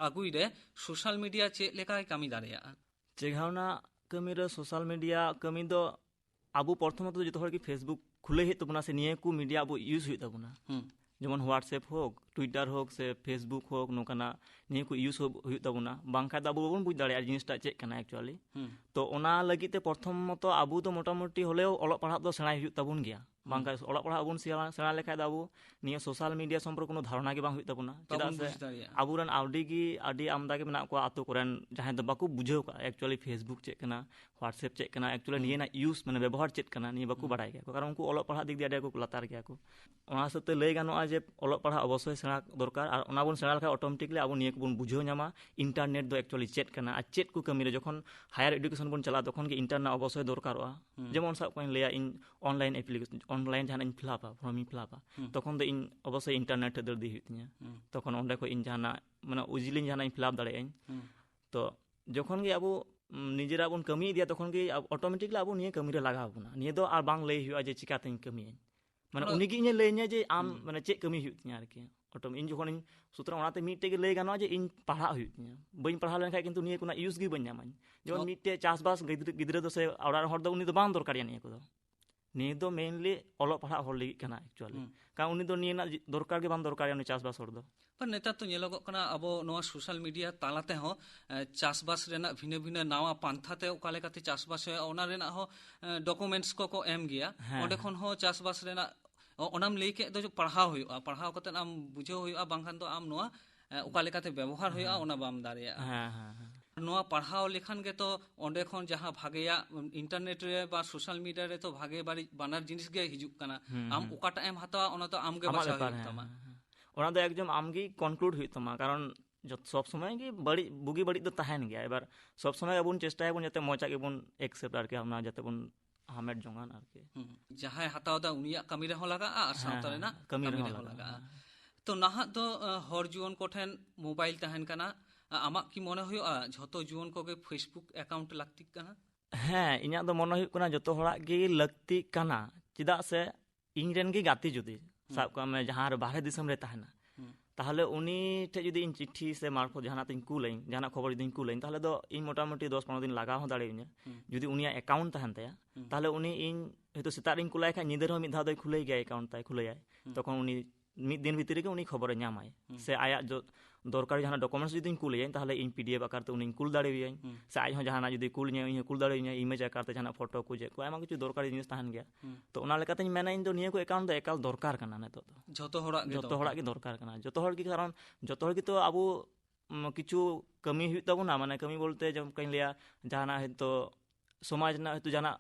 ᱟᱹᱜᱩᱭ ᱨᱮ ᱥᱳᱥᱟᱞ ᱢᱤᱰᱤᱭᱟ ᱪᱮᱫ ᱞᱮᱠᱟᱭ ᱠᱟᱹᱢᱤ ᱫᱟᱲᱮᱭᱟᱜᱼᱟ? ᱪᱮᱸᱜᱷᱟᱣᱱᱟ ᱠᱟᱹᱢᱤ ᱨᱮ ᱥᱳᱥᱟᱞ ᱢᱤᱰᱤᱭᱟ ᱠᱟᱹᱢᱤ ᱫᱚ ᱟᱵᱚ ᱯᱨᱚᱛᱷᱚᱢᱚᱛᱚ ᱡᱚᱛᱚ ᱦᱚᱲ ᱜᱮ Facebook ᱠᱷᱩᱞᱟᱹᱣ ᱦᱩᱭᱩᱜ ᱛᱟᱵᱚᱱᱟ, ᱥᱮ ᱱᱤᱭᱟᱹ ᱠᱚ ᱢᱤᱰᱤᱭᱟ ᱟᱵᱚ ᱤᱭᱩᱡᱽ ᱦᱩᱭᱩᱜ ᱛᱟᱵᱚᱱᱟ᱾ ᱦᱩᱸ᱾ ᱡᱮᱢᱚᱱ WhatsApp ᱦᱳᱠ, Twitter ᱦᱳᱠ, ᱥᱮ Facebook ᱦᱳᱠ, ᱱᱚᱝᱠᱟᱱᱟᱜ ᱱᱤᱭᱟᱹ ᱠᱚ ᱤᱭᱩᱡᱽ ᱦᱩᱭᱩᱜ ᱛᱟᱵᱚᱱᱟ, ᱵᱟᱝᱠᱷᱟᱡ ᱫᱚ ᱟᱵᱚ ᱵᱟᱵᱚᱱ ᱵᱩᱡᱽ ᱫᱟᱲᱮᱭᱟᱜᱼᱟ ᱡᱤᱱᱤᱥᱴᱟ ᱪᱮᱫ ᱠᱟᱱᱟ actually᱾ ᱦᱩᱸ᱾ ᱛᱚ ᱚᱱᱟ ᱞᱟᱹᱜᱤᱫ ᱛᱮ ᱯᱨᱚᱛᱷᱚᱢᱚᱛᱚ ᱟᱵᱚ ᱫᱚ ᱢᱚᱴᱟᱢᱩᱴᱤ ᱦᱚᱞᱮᱣ ᱚᱞᱚᱜ ᱯᱟᱲᱦᱟᱜ ᱫᱚ ᱥᱮᱬᱟᱭ ᱦᱩᱭᱩᱜ ᱛᱟᱵᱚᱱ ᱜᱮᱭᱟ᱾ ᱦᱩᱸ᱾ ᱵᱟᱝᱠᱷᱟᱡ ᱚᱞᱚᱜ ᱯᱟᱲᱦᱟᱜ ᱵᱚᱱ ᱥᱮᱬᱟ, ᱥᱮᱬᱟ ᱞᱮᱠᱷᱟᱡ ᱫᱚ ᱟᱵᱚ ᱱᱤᱭᱟᱹ ᱥᱳᱥᱟᱞ ᱢᱤᱰᱤᱭᱟ ᱥᱚᱢᱯᱚᱨᱠᱮ ᱠᱳᱱᱳ ᱫᱷᱟᱨᱚᱱᱟ ᱜᱮ ᱵᱟᱝ ᱦᱩᱭᱩᱜ ᱛᱟᱵᱚᱱᱟ᱾ ᱪᱮᱫᱟᱜ ᱵᱟᱵᱚᱱ ᱥᱮ ᱵᱩᱡᱽ ᱫᱟᱲᱮᱭᱟᱜᱼᱟ᱾ ᱟᱵᱚᱨᱮᱱ ᱟᱹᱰᱤ ᱜᱮ, ᱟᱹᱰᱤ ᱟᱢᱫᱟ ᱜᱮ ᱢᱮᱱᱟᱜ ᱠᱚᱣᱟ ᱟᱛᱳ ᱠᱚᱨᱮᱱ, ᱡᱟᱦᱟᱸᱭ ᱫᱚ ᱵᱟᱠᱚ ᱵᱩᱡᱷᱟᱹᱣ ᱠᱟᱜᱼᱟ actually Facebook ᱪᱮᱫ ᱠᱟᱱᱟ, WhatsApp ᱪᱮᱫ ᱠᱟᱱᱟ, actually ᱦᱩᱸ᱾ ᱱᱤᱭᱟᱹ ᱨᱮᱱᱟᱜ ᱤᱭᱩᱡᱽ, ᱢᱟᱱᱮ ᱵᱮᱵᱚᱦᱟᱨ ᱪᱮᱫ ᱠᱟᱱᱟ, ᱱᱤᱭᱟᱹ ᱵᱟᱠᱚ ᱦᱩᱸ᱾ ᱵᱟᱲᱟᱭ ᱜᱮᱭᱟ ᱠᱚ, ᱠᱟᱨᱚᱱ ᱩᱱᱠᱩ ᱚᱞᱚᱜ ᱯᱟᱲᱦᱟᱜ ᱫᱤᱠ ᱫᱤᱭᱮ ᱟᱹᱰᱤ ᱟᱸᱴ ᱠᱚ ᱞᱟᱛᱟᱨ ᱜᱮᱭᱟ ᱠᱚ᱾ ᱚᱱᱟ ᱦᱤᱥᱟᱹᱵ ᱛᱮ ᱞᱟᱹᱭ ᱜᱟᱱᱚᱜᱼᱟ ᱡᱮ ᱚᱞᱚᱜ ᱯᱟᱲᱦᱟᱜ ᱚᱵᱚᱥᱥᱳᱭ ᱥᱮᱬᱟ ᱫᱚᱨᱠᱟᱨ, ᱟᱨ ᱚᱱᱟ ᱵᱚᱱ ᱥᱮᱬᱟ ᱞᱮᱠᱷᱟᱱ automatically ᱟᱵᱚ ᱱᱤᱭᱟᱹ ᱠᱚᱵᱚᱱ ᱵᱩᱡᱷᱟᱹᱣ ᱧᱟᱢᱟ, internet ᱫᱚ actually ᱪᱮᱫ ᱠᱟᱱᱟ ᱟᱨ ᱪᱮᱫ ᱠᱚ ᱠᱟᱹᱢᱤ ᱨᱮ ᱡᱚᱠᱷᱚᱱ higher education ᱵᱚᱱ ᱪᱟᱞᱟᱜᱼᱟ, ᱛᱚᱠᱷᱚᱱ ᱜᱮ internet ᱨᱮᱱᱟᱜ ᱚᱵᱚᱥᱥᱳᱭ ᱫᱚᱨᱠᱟᱨᱚᱜᱼᱟ᱾ ᱦᱩᱸ᱾ ᱡᱮᱢᱚᱱ ᱥᱟᱵ ᱠᱟᱜ ᱤᱧ ᱞᱟᱹᱭᱟ, ᱤᱧ online application, online ᱡᱟᱦᱟᱱᱟᱜ ᱤᱧ ᱯᱷᱤᱞᱟᱯᱟ, ᱯᱷᱚᱨᱚᱢ ᱤᱧ ᱯᱷᱤᱞᱟᱯᱟ, ᱦᱩᱸ᱾ ᱛᱚᱠᱷᱚᱱ ᱫᱚ ᱤᱧ ᱚᱵᱚᱥᱥᱳᱭ internet ᱴᱷᱮᱡ ᱫᱟᱹᱲ ᱤᱫᱤ ᱦᱩᱭᱩᱜ ᱛᱤᱧᱟᱹ᱾ ᱦᱩᱸ᱾ ᱛᱚᱠᱷᱚᱱ ᱚᱸᱰᱮ ᱠᱷᱚᱡ ᱤᱧ ᱡᱟᱦᱟᱱᱟᱜ, ᱢᱟᱱᱮ, easily ᱡᱟᱦᱟᱱᱟᱜ ᱤᱧ ᱯᱷᱤᱞᱟᱯ ᱫᱟᱲᱮᱭᱟᱜᱼᱟᱹᱧ᱾ ᱦᱩᱸ᱾ ᱛᱚ ᱡᱚᱠᱷᱚᱱ ᱜᱮ ᱟᱵᱚ, ᱩᱢ, ᱱᱤᱡᱮᱨᱟᱜ ᱵᱚᱱ ᱠᱟᱹᱢᱤ ᱤᱫᱤᱭᱟ, ᱛᱚᱠᱷᱚᱱ ᱜᱮ ᱟᱵ-, automatically ᱟᱵᱚ ᱱᱤᱭᱟᱹ ᱠᱟᱹᱢᱤ ᱨᱮ ᱞᱟᱜᱟᱣ ᱵᱚᱱᱟ᱾ ᱱᱤᱭᱟᱹ ᱫᱚ ᱟᱨ ᱵᱟᱝ ᱞᱟᱹᱭ ᱦᱩᱭᱩᱜᱼᱟ ᱡᱮ ᱪᱤᱠᱟᱛᱤᱧ ᱠᱟᱹᱢᱤᱭᱟᱹᱧ᱾ ᱢᱟᱱᱮ ᱚᱱᱟ ᱩᱱᱤ ᱜᱮ ᱤᱧᱮ ᱞᱟᱹᱭᱟᱹᱧᱟ ᱡᱮ ᱟᱢ, ᱦᱩᱸ᱾ ᱢᱟᱱᱮ ᱪᱮᱫ ᱠᱟᱹᱢᱤ ᱦᱩᱭᱩᱜ ᱛᱤᱧᱟ ᱟᱨᱠᱤ᱾ Auto-, ᱤᱧ ᱡᱚᱠᱷᱚᱱᱤᱧ, ᱥᱩᱛᱚᱨᱟᱝ ᱚᱱᱟᱛᱮ ᱢᱤᱫᱴᱮᱡ ᱜᱮ ᱞᱟᱹᱭ ᱜᱟᱱᱚᱜᱼᱟ ᱡᱮ ᱤᱧ ᱯᱟᱲᱦᱟᱜ ᱦᱩᱭᱩᱜ ᱛᱤᱧᱟ᱾ ᱵᱟᱹᱧ ᱯᱟᱲᱦᱟᱣ ᱞᱮᱱᱠᱷᱟᱡ ᱠᱤᱱᱛᱩ ᱱᱤᱭᱟᱹ ᱠᱚᱨᱮᱱᱟᱜ use ᱜᱮ ᱵᱟᱹᱧ ᱧᱟᱢᱟᱧ᱾ ᱡᱮᱢᱚᱱ ᱚ- ᱢᱤᱫᱴᱮᱡ ᱪᱟᱥᱵᱟᱥ ᱜᱤᱫᱽᱨᱟᱹ, ᱜᱤᱫᱽᱨᱟᱹ ᱫᱚ ᱥᱮ ᱚᱲᱟᱜ ᱨᱮᱱ ᱦᱚᱲ ᱫᱚ ᱩᱱᱤ ᱫᱚ ᱵᱟᱝ ᱫᱚᱨᱠᱟᱨᱮᱭᱟ ᱱᱤᱭᱟᱹ ᱠᱚᱫᱚ᱾ ᱱᱤᱭᱟᱹ ᱫᱚ mainly ᱚᱞᱚᱜ ᱯᱟᱲᱦᱟᱜ ᱦᱚᱲ ᱞᱟᱹᱜᱤᱫ ᱠᱟᱱᱟ actually᱾ ᱦᱩᱸ᱾ ᱠᱟᱨᱚᱱ ᱩᱱᱤ ᱫᱚ ᱱᱤᱭᱟᱹ ᱨᱮᱱᱟᱜ ᱡᱤ-, ᱫᱚᱨᱠᱟᱨ ᱜᱮ ᱵᱟᱝ ᱫᱚᱨᱠᱟᱨ ᱩᱱᱤ ᱪᱟᱥᱵᱟᱥ ᱦᱚᱲ ᱫᱚ᱾ ᱵᱟᱝ, ᱱᱮᱛᱟᱨ ᱛᱚ ᱧᱮᱞᱚᱜᱚᱜ ᱠᱟᱱᱟ ᱟᱵᱚ ᱱᱚᱣᱟ social media ᱛᱟᱞᱟ ᱛᱮᱦᱚᱸ, ᱮ, ᱪᱟᱥᱵᱟᱥ ᱨᱮᱱᱟᱜ ᱵᱷᱤᱱᱟᱹ ᱵᱷᱤᱱᱟᱹ ᱱᱟᱣᱟ ᱯᱟᱱᱛᱷᱟ ᱛᱮ ᱚᱠᱟ ᱞᱮᱠᱟᱛᱮ ᱪᱟᱥᱵᱟᱥ ᱦᱩᱭᱩᱜᱼᱟ, ᱚᱱᱟ ᱨᱮᱱᱟᱜ ᱦᱚᱸ, ᱮ, documents ᱠᱚᱠᱚ ᱮᱢ ᱜᱮᱭᱟ᱾ ᱦᱮᱸ, ᱚᱸᱰᱮ ᱦᱮᱸ᱾ ᱠᱷᱚᱱ ᱦᱚᱸ ᱪᱟᱥᱵᱟᱥ ᱨᱮᱱᱟᱜ, ᱚ-, ᱚᱱᱟᱢ ᱞᱟᱹᱭ ᱠᱮᱫ ᱫᱚ, ᱯᱟᱲᱦᱟᱣ ᱦᱩᱭᱩᱜᱼᱟ, ᱯᱟᱲᱦᱟᱣ ᱠᱟᱛᱮ ᱟᱢ ᱵᱩᱡᱷᱟᱹᱣ ᱦᱩᱭᱩᱜᱼᱟ, ᱵᱟᱝᱠᱷᱟᱱ ᱫᱚ ᱟᱢ ᱱᱚᱣᱟ, ᱮ, ᱚᱠᱟ ᱞᱮᱠᱟᱛᱮ ᱵᱮᱵᱚᱦᱟᱨ ᱦᱩᱭᱩᱜᱼᱟ, ᱦᱮᱸ᱾ ᱚᱱᱟ ᱵᱟᱢ ᱫᱟᱲᱮᱭᱟᱜᱼᱟ᱾ ᱦᱮᱸ, ᱦᱮᱸ, ᱦᱮᱸ᱾ ᱱᱚᱣᱟ ᱯᱟᱲᱦᱟᱣ ᱞᱮᱠᱷᱟᱱ ᱜᱮᱛᱚ ᱚᱸᱰᱮ ᱠᱷᱚᱱ ᱡᱟᱦᱟᱸ ᱵᱷᱟᱜᱮᱭᱟᱜ internet ᱨᱮ ᱵᱟ social media ᱨᱮ ᱛᱚ ᱵᱷᱟᱜᱮ ᱵᱟᱹᱲᱤᱡ ᱵᱟᱱᱟᱨ ᱡᱤᱱᱤᱥ ᱜᱮ ᱦᱤᱡᱩᱜ ᱠᱟᱱᱟ᱾ ᱦᱩᱸ, ᱟᱢ ᱦᱩᱸ᱾ ᱚᱠᱟᱴᱟᱜ ᱮᱢ ᱦᱟᱛᱟᱣᱟ, ᱚᱱᱟ ᱫᱚ ᱟᱢ ᱜᱮ ᱟᱢᱟᱜ ᱵᱟᱪᱷᱟᱣ ᱵᱮᱯᱟᱨ, ᱦᱩᱭᱩᱜ ᱦᱮᱸ, ᱛᱟᱢᱟ᱾ ᱦᱮᱸ, ᱦᱮᱸ᱾ ᱚᱱᱟ ᱫᱚ ᱮᱠᱫᱚᱢ ᱟᱢ ᱜᱮ conclude ᱦᱩᱭᱩᱜ ᱛᱟᱢᱟ, ᱠᱟᱨᱚᱱ ᱡᱚᱛ-, ᱥᱚᱵ ᱥᱚᱢᱚᱭ ᱜᱮ ᱵᱟᱹᱲᱤᱡ, ᱵᱩᱜᱤ ᱵᱟᱹᱲᱤᱡ ᱫᱚ ᱛᱟᱦᱮᱱ ᱜᱮᱭᱟ᱾ ᱮᱵᱟᱨ ᱥᱚᱵ ᱥᱚᱢᱚᱭ ᱟᱵᱚᱱ ᱪᱮᱥᱴᱟᱭᱟᱵᱚᱱ ᱡᱟᱛᱮ ᱢᱚᱡᱽ ᱟᱜ ᱜᱮᱵᱚᱱ accept ᱟᱨᱠᱤ, ᱚᱱᱟ ᱡᱟᱛᱮ ᱵᱚᱱ ᱦᱟᱢᱮᱴ ᱡᱚᱝᱟᱱ ᱟᱨᱠᱤ᱾ ᱦᱩᱸ᱾ ᱡᱟᱦᱟᱸᱭ ᱦᱟᱛᱟᱣ ᱮᱫᱟ ᱩᱱᱤᱭᱟᱜ ᱠᱟᱹᱢᱤ ᱨᱮᱦᱚᱸ ᱞᱟᱜᱟᱜᱼᱟ ᱟᱨ ᱦᱮᱸ, ᱥᱟᱶᱛᱟ ᱦᱮᱸ, ᱨᱮᱱᱟᱜ ᱠᱟᱹᱢᱤ ᱠᱟᱹᱢᱤ ᱨᱮᱦᱚᱸ ᱨᱮᱦᱚᱸ ᱞᱟᱜᱟᱜᱼᱟ᱾ ᱞᱟᱜᱟᱜᱼᱟ᱾ ᱦᱮᱸ᱾ ᱛᱚ ᱱᱟᱦᱟᱜ ᱫᱚ, ᱟ, ᱦᱚᱲ ᱡᱩᱣᱟᱹᱱ ᱠᱚᱴᱷᱮᱱ mobile ᱛᱟᱦᱮᱱ ᱠᱟᱱᱟ᱾ ᱟ-, ᱟᱢᱟᱜ ᱠᱤ ᱢᱚᱱᱮ ᱦᱩᱭᱩᱜᱼᱟ ᱡᱷᱚᱛᱚ ᱡᱩᱣᱟᱹᱱ ᱠᱚᱜᱮ Facebook account ᱞᱟᱹᱠᱛᱤᱜ ᱠᱟᱱᱟ? ᱦᱮᱸ, ᱤᱧᱟᱹᱜ ᱫᱚ ᱢᱚᱱᱮ ᱦᱩᱭᱩᱜ ᱠᱟᱱᱟ ᱡᱚᱛᱚ ᱦᱚᱲᱟᱜ ᱜᱮ ᱞᱟᱹᱠᱛᱤᱜ ᱠᱟᱱᱟ᱾ ᱪᱮᱫᱟᱜ ᱥᱮ ᱤᱧ ᱨᱮᱱ ᱜᱮ ᱜᱟᱛᱮ ᱡᱩᱫᱤ, ᱦᱩᱸ᱾ ᱥᱟᱵ ᱠᱟᱜ ᱢᱮ ᱡᱟᱦᱟᱸ ᱨᱮ ᱵᱟᱦᱨᱮ ᱫᱤᱥᱚᱢ ᱨᱮ ᱛᱟᱦᱮᱱᱟ, ᱦᱩᱸ᱾ ᱛᱟᱦᱚᱞᱮ ᱩᱱᱤ ᱴᱷᱮᱡ ᱡᱩᱫᱤ ᱤᱧ ᱪᱤᱴᱷᱤ ᱥᱮ ᱢᱟᱨᱯᱷᱚᱛ ᱡᱟᱦᱟᱱᱟᱜ ᱛᱤᱧ ᱠᱩᱞᱟᱹᱧ, ᱡᱟᱦᱟᱱᱟᱜ ᱠᱷᱚᱵᱚᱨ ᱡᱩᱫᱤᱧ ᱠᱩᱞᱟᱹᱧ, ᱛᱟᱦᱚᱞᱮ ᱫᱚ ᱤᱧ ᱢᱚᱴᱟᱢᱩᱴᱤ ᱫᱚᱥ ᱯᱚᱱᱨᱚ ᱫᱤᱱ ᱞᱟᱜᱟᱣ ᱦᱚᱸ ᱫᱟᱲᱮᱭᱟᱹᱧᱟ᱾ ᱦᱩᱸ᱾ ᱡᱩᱫᱤ ᱩᱱᱤᱭᱟᱜ account ᱛᱟᱦᱮᱱ ᱛᱟᱭᱟ, ᱦᱩᱸ᱾ ᱛᱟᱦᱚᱞᱮ ᱩᱱᱤ ᱤᱧ ᱦᱚᱭᱛᱳ ᱥᱮᱛᱟᱜ ᱨᱤᱧ ᱠᱩᱞᱟᱭ ᱠᱷᱟᱡ, ᱧᱤᱫᱟᱹ ᱨᱮᱦᱚᱸ ᱢᱤᱫ ᱫᱷᱟᱣ ᱫᱚᱭ ᱠᱷᱩᱞᱟᱹᱭ ᱜᱮᱭᱟ account ᱛᱟᱭ, ᱠᱷᱩᱞᱟᱹᱭᱟᱭ᱾ ᱦᱩᱸ᱾ ᱛᱚᱠᱷᱚᱱ ᱩᱱᱤ ᱢᱤᱫ ᱫᱤᱱ ᱵᱷᱤᱛᱤᱨ ᱨᱮᱜᱮ ᱩᱱᱤ ᱠᱷᱚᱵᱚᱨᱮ ᱧᱟᱢᱟᱭ᱾ ᱦᱩᱸ᱾ ᱥᱮ ᱟᱭᱟᱜ ᱡᱚ-, ᱫᱚᱨᱠᱟᱨᱤ ᱡᱟᱦᱟᱱᱟᱜ documents ᱡᱩᱫᱤᱧ ᱠᱩᱞᱟᱹᱭᱟᱹᱧ, ᱛᱟᱦᱚᱞᱮ ᱤᱧ PDF ᱟᱠᱟᱨ ᱛᱮ ᱩᱱᱤᱧ ᱠᱩᱞ ᱫᱟᱲᱮᱣᱟᱭᱟᱹᱧ᱾ ᱦᱩᱸ᱾ ᱥᱮ ᱟᱡ ᱦᱚᱸ ᱡᱟᱦᱟᱱᱟᱜ ᱡᱩᱫᱤ ᱠᱩᱞ ᱤᱧᱟᱹ, ᱤᱧ ᱦᱚᱸ ᱠᱩᱞ ᱫᱟᱲᱮᱣᱟᱹᱧᱟᱹ, image ᱟᱠᱟᱨ ᱛᱮ ᱡᱟᱦᱟᱱᱟᱜ photo ᱠᱚ ᱪᱮᱫ ᱠᱚ, ᱟᱭᱢᱟ ᱠᱤᱪᱷᱩ ᱫᱚᱨᱠᱟᱨᱤ ᱡᱤᱱᱤᱥ ᱛᱟᱦᱮᱱ ᱜᱮᱭᱟ᱾ ᱦᱩᱸ᱾ ᱛᱚ ᱚᱱᱟ ᱞᱮᱠᱟᱛᱤᱧ ᱢᱮᱱᱟ ᱤᱧ ᱫᱚ ᱱᱤᱭᱟᱹ ᱠᱚ account ᱫᱚ ᱮᱠᱟᱞ ᱫᱚᱨᱠᱟᱨ ᱠᱟᱱᱟ ᱱᱤᱛᱚᱜ ᱫᱚ᱾ ᱡᱷᱚᱛᱚ ᱦᱚᱲᱟᱜ ᱜᱮ ᱡᱷᱚᱛᱚ ᱫᱚᱨᱠᱟᱨ᱾ ᱦᱚᱲᱟᱜ ᱜᱮ ᱫᱚᱨᱠᱟᱨ ᱠᱟᱱᱟ᱾ ᱡᱷᱚᱛᱚ ᱦᱚᱲ ᱜᱮ, ᱠᱟᱨᱚᱱ ᱡᱷᱚᱛᱚ ᱦᱚᱲ ᱜᱮᱛᱚ ᱟᱵᱚ, ᱩᱢ, ᱠᱤᱪᱷᱩ ᱠᱟᱹᱢᱤ ᱦᱩᱭᱩᱜ ᱛᱟᱵᱚᱱᱟ, ᱢᱟᱱᱮ ᱠᱟᱹᱢᱤ ᱵᱚᱞᱛᱮ ᱡᱮᱢᱚᱱ ᱚᱱᱠᱟᱧ ᱞᱟᱹᱭᱟ, ᱡᱟᱦᱟᱱᱟᱜ ᱦᱚᱭᱛᱳ ᱥᱚᱢᱟᱡᱽ ᱨᱮᱱᱟᱜ ᱦᱚᱭᱛᱳ ᱡᱟᱦᱟᱱᱟᱜ,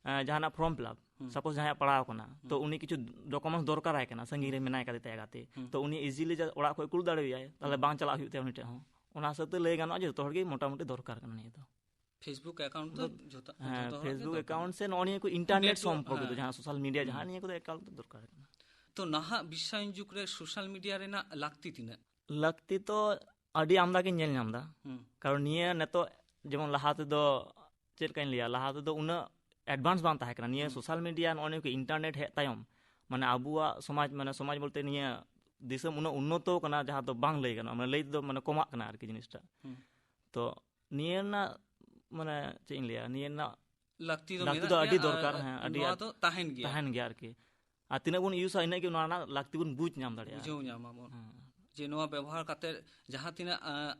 ᱮᱸ, ᱡᱟᱦᱟᱱᱟᱜ form fill up, ᱦᱩᱸ᱾ Suppose ᱡᱟᱦᱟᱸᱭᱟᱜ ᱯᱟᱲᱟᱣ ᱠᱟᱱᱟ, ᱛᱚ ᱦᱩᱸ᱾ ᱩᱱᱤ ᱠᱤᱪᱷᱩ documents ᱫᱚᱨᱠᱟᱨᱟᱭ ᱠᱟᱱᱟ, ᱥᱟᱺᱜᱤᱧ ᱨᱮ ᱦᱩᱸ᱾ ᱢᱮᱱᱟᱭ ᱠᱟᱫᱮ ᱛᱟᱭᱟ ᱜᱟᱛᱮ, ᱦᱩᱸ᱾ ᱛᱚ ᱩᱱᱤ easily ᱡᱟ-, ᱚᱲᱟᱜ ᱠᱷᱚᱡ ᱠᱩᱞ ᱫᱟᱲᱮᱣᱟᱭᱟᱭ, ᱛᱟᱦᱚᱞᱮ ᱦᱩᱸ᱾ ᱵᱟᱝ ᱪᱟᱞᱟᱜ ᱦᱩᱭᱩᱜ ᱛᱟᱭᱟ ᱩᱱᱤ ᱴᱷᱮᱡ ᱦᱚᱸ᱾ ᱚᱱᱟ ᱦᱤᱥᱟᱹᱵ ᱛᱮ ᱞᱟᱹᱭ ᱜᱟᱱᱚᱜᱼᱟ ᱡᱮ ᱡᱚᱛᱚ ᱦᱚᱲ ᱜᱮ ᱢᱚᱴᱟᱢᱩᱴᱤ ᱫᱚᱨᱠᱟᱨ ᱠᱟᱱᱟ ᱱᱤᱭᱟᱹ ᱫᱚ᱾ Facebook account ᱫᱚ ᱫᱚ-, ᱡᱷᱚᱛᱚ, ᱦᱮᱸ, ᱡᱷᱚᱛᱚ ᱦᱚᱲᱟᱜ ᱜᱮ Facebook ᱫᱚᱨᱠᱟᱨ᱾ Account ᱥᱮ ᱱᱚᱜᱼᱚ ᱱᱤᱭᱟᱹ ᱠᱚ internet internet ᱫᱚ, ᱥᱚᱢᱯᱚᱨᱠᱤᱛᱚ ᱦᱮᱸ᱾ ᱡᱟᱦᱟᱸ social media ᱦᱩᱸ᱾ ᱡᱟᱦᱟᱸ, ᱱᱤᱭᱟᱹ ᱠᱚᱫᱚ ᱮᱠᱟᱞ ᱫᱚᱨᱠᱟᱨ ᱠᱟᱱᱟ᱾ ᱛᱚ ᱱᱟᱦᱟᱜ ᱵᱤᱥᱥᱟᱭᱚᱱ ᱡᱩᱜᱽ ᱨᱮ social media ᱨᱮᱱᱟᱜ ᱞᱟᱹᱠᱛᱤ ᱛᱤᱱᱟᱹᱜ? ᱞᱟᱹᱠᱛᱤ ᱛᱚ ᱟᱹᱰᱤ ᱟᱢᱫᱟ ᱜᱤᱧ ᱧᱮᱞ ᱧᱟᱢ ᱮᱫᱟ᱾ ᱦᱩᱸ᱾ ᱠᱟᱨᱚᱱ ᱱᱤᱭᱟᱹ ᱱᱤᱛᱚᱜ ᱡᱮᱢᱚᱱ ᱞᱟᱦᱟ ᱛᱮᱫᱚ ᱪᱮᱫ ᱞᱮᱠᱟᱧ ᱞᱟᱹᱭᱟ, ᱞᱟᱦᱟ ᱛᱮᱫᱚ ᱩᱱᱟᱹᱜ advance ᱵᱟᱝ ᱛᱟᱦᱮᱸ ᱠᱟᱱᱟ᱾ ᱱᱤᱭᱟᱹ ᱦᱩᱸ᱾ Social media ᱱᱚᱜᱼᱚ ᱱᱤᱭᱟᱹ ᱠᱚ internet ᱦᱮᱡ ᱛᱟᱭᱚᱢ, ᱢᱟᱱᱮ ᱟᱵᱚᱣᱟᱜ ᱥᱚᱢᱟᱡᱽ, ᱢᱟᱱᱮ ᱥᱚᱢᱟᱡᱽ ᱵᱚᱞᱛᱮ ᱱᱤᱭᱟᱹ ᱫᱤᱥᱚᱢ ᱩᱱᱟᱹᱜ ᱩᱱᱱᱚᱛᱚ ᱠᱟᱱᱟ ᱡᱟᱦᱟᱸ ᱫᱚ ᱵᱟᱝ ᱞᱟᱹᱭ ᱜᱟᱱᱚᱜᱼᱟ, ᱢᱟᱱᱮ ᱞᱟᱹᱭ ᱛᱮᱫᱚ ᱢᱟᱱᱮ ᱠᱚᱢᱟᱜ ᱠᱟᱱᱟ ᱟᱨᱠᱤ ᱡᱤᱱᱤᱥᱴᱟ᱾ ᱦᱩᱸ᱾ ᱛᱚ ᱱᱤᱭᱟᱹ ᱨᱮᱱᱟᱜ ᱢᱟᱱᱮ ᱪᱮᱫ ᱤᱧ ᱞᱟᱹᱭᱟ, ᱱᱤᱭᱟᱹ ᱨᱮᱱᱟᱜ ᱞᱟᱹᱠᱛᱤ ᱫᱚ ᱞᱟᱹᱠᱛᱤ ᱢᱮᱱᱟᱜ ᱫᱚ ᱟᱹᱰᱤ ᱜᱮᱭᱟ, ᱫᱚᱨᱠᱟᱨ, ᱟᱨ ᱦᱮᱸ, ᱟᱹᱰᱤ ᱱᱚᱣᱟ ᱟᱹᱰ-, ᱫᱚ ᱛᱟᱦᱮᱱ ᱜᱮᱭᱟ᱾ ᱛᱟᱦᱮᱱ ᱜᱮᱭᱟ ᱟᱨᱠᱤ᱾ ᱟᱨ ᱛᱤᱱᱟᱹᱜ ᱵᱚᱱ ᱤᱭᱩᱡᱟ, ᱤᱱᱟᱹᱜ ᱜᱮ ᱱᱚᱣᱟ ᱨᱮᱱᱟᱜ ᱞᱟᱹᱠᱛᱤ ᱵᱚᱱ ᱵᱩᱡᱽ ᱧᱟᱢ ᱫᱟᱲᱮᱭᱟᱜᱼᱟ᱾ ᱵᱩᱡᱷᱟᱹᱣ ᱧᱟᱢ ᱟᱵᱚᱱ᱾ ᱦᱮᱸ᱾ ᱡᱮ ᱱᱚᱣᱟ ᱵᱮᱵᱚᱦᱟᱨ ᱠᱟᱛᱮ ᱡᱟᱦᱟᱸ ᱛᱤᱱᱟᱹᱜ, ᱟᱸ,